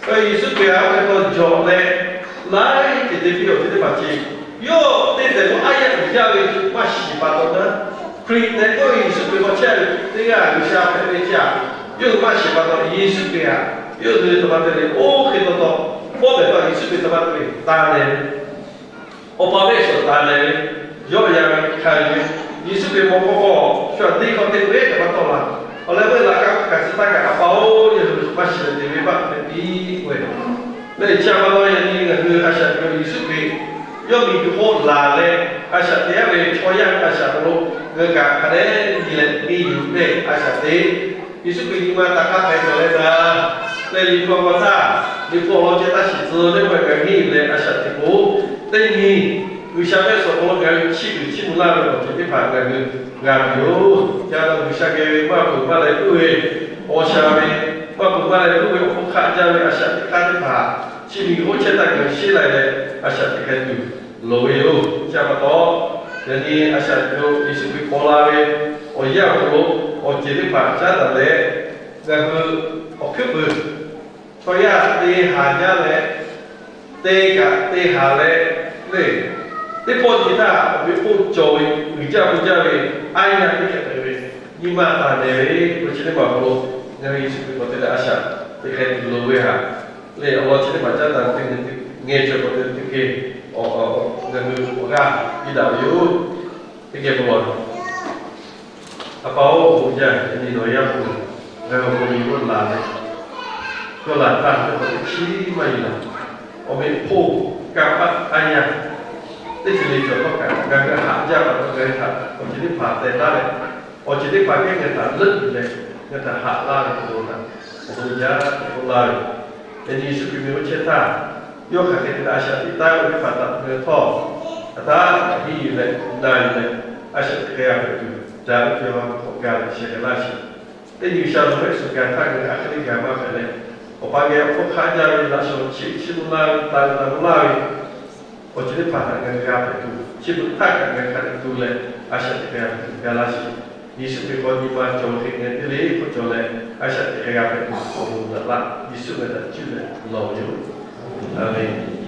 K'o Yeˍsuˆ Hkriꞈ a oˇ hk'e k'aw jawˬ leh, laiˉ ceuˬ te piˇ awˬ ceuˬ teˇ hpaˍ ceˇ. Yawˇ te tehˬ k'o, aˉ yaˇ uiˍ jaˇ ve maˇ shiˍ pa taw naˉ, Hkriꞈ tehꞈ k'oˆ ve Yeˍsuˆ Hkriꞈ k'awꞈ chehˇ ve teˇ g'aˇ G'uiˬsha hpehꞈ ve chi aꞈ, yawˇ hui maˇ shiˍ pa taw, Yeˍsuˆ Hkriꞈ htaꞈ yawˇ hui htaꞈ ma te ve oˇ hk'e taw taw, pawˇ pehˍ pa Yeˍsuˆ Hkriꞈ htaꞈ ma te ve taˍ leh, Awˬ pa mehˆ shawˍ taˍ lehˬ ve, yawˆ yan ve hkanˍ yuˬ ve, Yeˍsuˆ Hkriꞈ mawˬ hk'aw k'o, shu aꞈ deˇ hkawˇ te ve kaꞈ maˇ tawˆ la. Awˬ leh ve laꞈ ka hkanˍ suh htaˇ kaꞈ, A pa-oˬ, yawˇ hui maˇ shiˍ leh te ve maˇ hpehꞈ piˇ k'oˆ ve. Leh chi a pa taw yaꞈ nyi ngaˬ hui a shaꞈ teꞈ ve Yeˍsuˆ Hkriꞈ yawˇ miˬguiˬ hk'oˆ laˬ leh, a shaꞈ teꞈ yaˇ ve chaw yaˇ ve a shaꞈ hk'aw lo ngaˬ hui kaꞈ hk'a dehꞈ nyi leh henˇ yuˬ leh a shaꞈ teꞈ Yeˍsuˆ Hkriꞈ nyi ma taꞈ hk'a hpehꞈ cawˬ leh na, leh liꞈ hpu a pa htaˇ, liꞈ hpu awˬ lawn ceh taˇ shiˍ tcuh leh, oˇ ve ngaˬ hui henˇ yuˬ leh a shaꞈ teꞈ k'o, teˇ nyi G'uiˬsha mehˆ shawˍ hk'aw lo ngaˬ hui chiˇ uiˍ chiˇ mvuh laˇ ve awˬ ceuˬ teˇ hpaˍ ngaˬ hui g'a tuˬ yoˬ. Ca taw G'uiˬsha geh ve maˇ peuˬ maˇ leh puiˉ ve, awˬ shaˍ ve maˇ peuˬ maˇ leh puiˉ ve awˬ hk'oˆ hk'aˆ jaˇ ve a shaꞈ teꞈ hk'aˇ teˇ hpaˍ, chi miˬguiˬ hk'oˆ chehˇ htaˇ ngaˬ hui sheˉ lai leh a shaꞈ teꞈ hk'a tuˬ loˍ ve yoˬ. Chi a pa taw, yaꞈ nyi a shaꞈ teꞈ ve Yeˍsuˆ Hkriꞈ paw la ve awˬ yanˇ awˬ hk'aw lo awˬ ceuˬ teˇ hpaˍ caˉ daꞈ leh, ngaˬ hui awˬ hkuiˉ puiˍ chaw yaˇ te haˍ jaˇ leh, te kaꞈ te haˍ leh, le, teˇ pawˆ nyi htaˇ awˬ ve k'oˆ cawˬ ve uiˍ jaˇ mvuh jaˇ ve, aˉ yaˇ teˇ hkeh hpehꞈ ve, nyi ma taˍ nehˬ ve, k'o chi teˇ maˬ hk'aw lo ngaˬ hui Yeˍsuˆ Hkriꞈ k'awꞈ te leh a shaꞈ teꞈ hk'a tuˬ loˍ ve haꞈ. Leh awˬ lawn chi teˇ maˬ caˉ daꞈ teˇ nyi teˇ ngeh cawˬ k'awꞈ te teˇ hkeh, awˬ, ngaˬ hui awˬ g'aˇ piˇ daꞈ ve yoˬ. Teˇ geh bon lawˬ. A pa-oˬ, awˬ bon jaˇ, yaꞈ nyi nawˬ Yaˇ hpu ngaˬ hui awˬ hk'aw lo yawˇ laˬ leh, yawˇ laˬ htaˇ teˇ hk'awꞈ teˇ chiˉ maˇ yuˬ laˬ. Awˬ meꞈ hpoˇ kanˇ paˆ aˉ yaˇ teˇ ceuˬ le cawˬ htawˇ kaꞈ, ngaˬ hui haꞈ jaˇ pa taw ngaˬ hui htaꞈ awˬ ceuˬ teˇ hpaˍ tehˬ taˉ leh, awˬ ceuˬ teˇ hpaˍ kehˉ ngaˬ hui htaꞈ leuˆ yuˬ leh, ngaˬ hui htaꞈ haꞈ laˇ ve awˬ bon htaꞈ awˬ bon jaˇ tehꞈ k'oˆ laˇ ve. Yaꞈ nyi Yeˍsuˆ Hkriꞈ miˬ oˇ chehˇ htaˇ, yawˇ hk'aˬ hk'e te leh a shaꞈ teꞈ taˉ ve teˇ hpaˍ htaꞈ ngaˬ hui htawˇ, a taˉ htaꞈ henˇ yuˬ leh na yuˬ leh, a shaꞈ teꞈ hk'e g'a hpehꞈ tuˬ, daꞈ ve co ha hk'awꞈ gaˬ leh sheh k'ai laˇ sheˍ. Teˇ nyi G'uiˬsha nawˬ mehˆ suhˍ gaˬ htaˇ ngaˬ hui a hk'e le gaˬ maˇ hpehꞈ leh, Awˬ pa geh awˬ hk'oˆ hk'aˆ jaˇ ve laꞈ shawˍ chiˇ chiˇ mvuh laˇ ve, taˍ ve taˍ mvuh laˇ ve, awˬ ceuˬ teˇ hpaˍ htaꞈ ngaˬ hui g'a hpehꞈ tuˬ, chi beuꞈ htaˇ kaꞈ ngaˬ hui hk'a dehꞈ tu leh a shaꞈ teꞈ hk'e g'a hpehꞈ tuˬ gaˬ laˇ sheˍ. Yeˍsuˆ Hkriꞈ k'awꞈ nyi ma cawˬ ve hk'e ngaˬ hui teˇ le k'oˆ cawˬ leh, a shaꞈ teꞈ hk'e g'a hpehꞈ tuˬ awˬ bon naꞈ laˇ. Yeˍsuˆ ngaˬ hui htaꞈ cuˇ leh lawˬ ve yoˬ. Aˍmenˍ.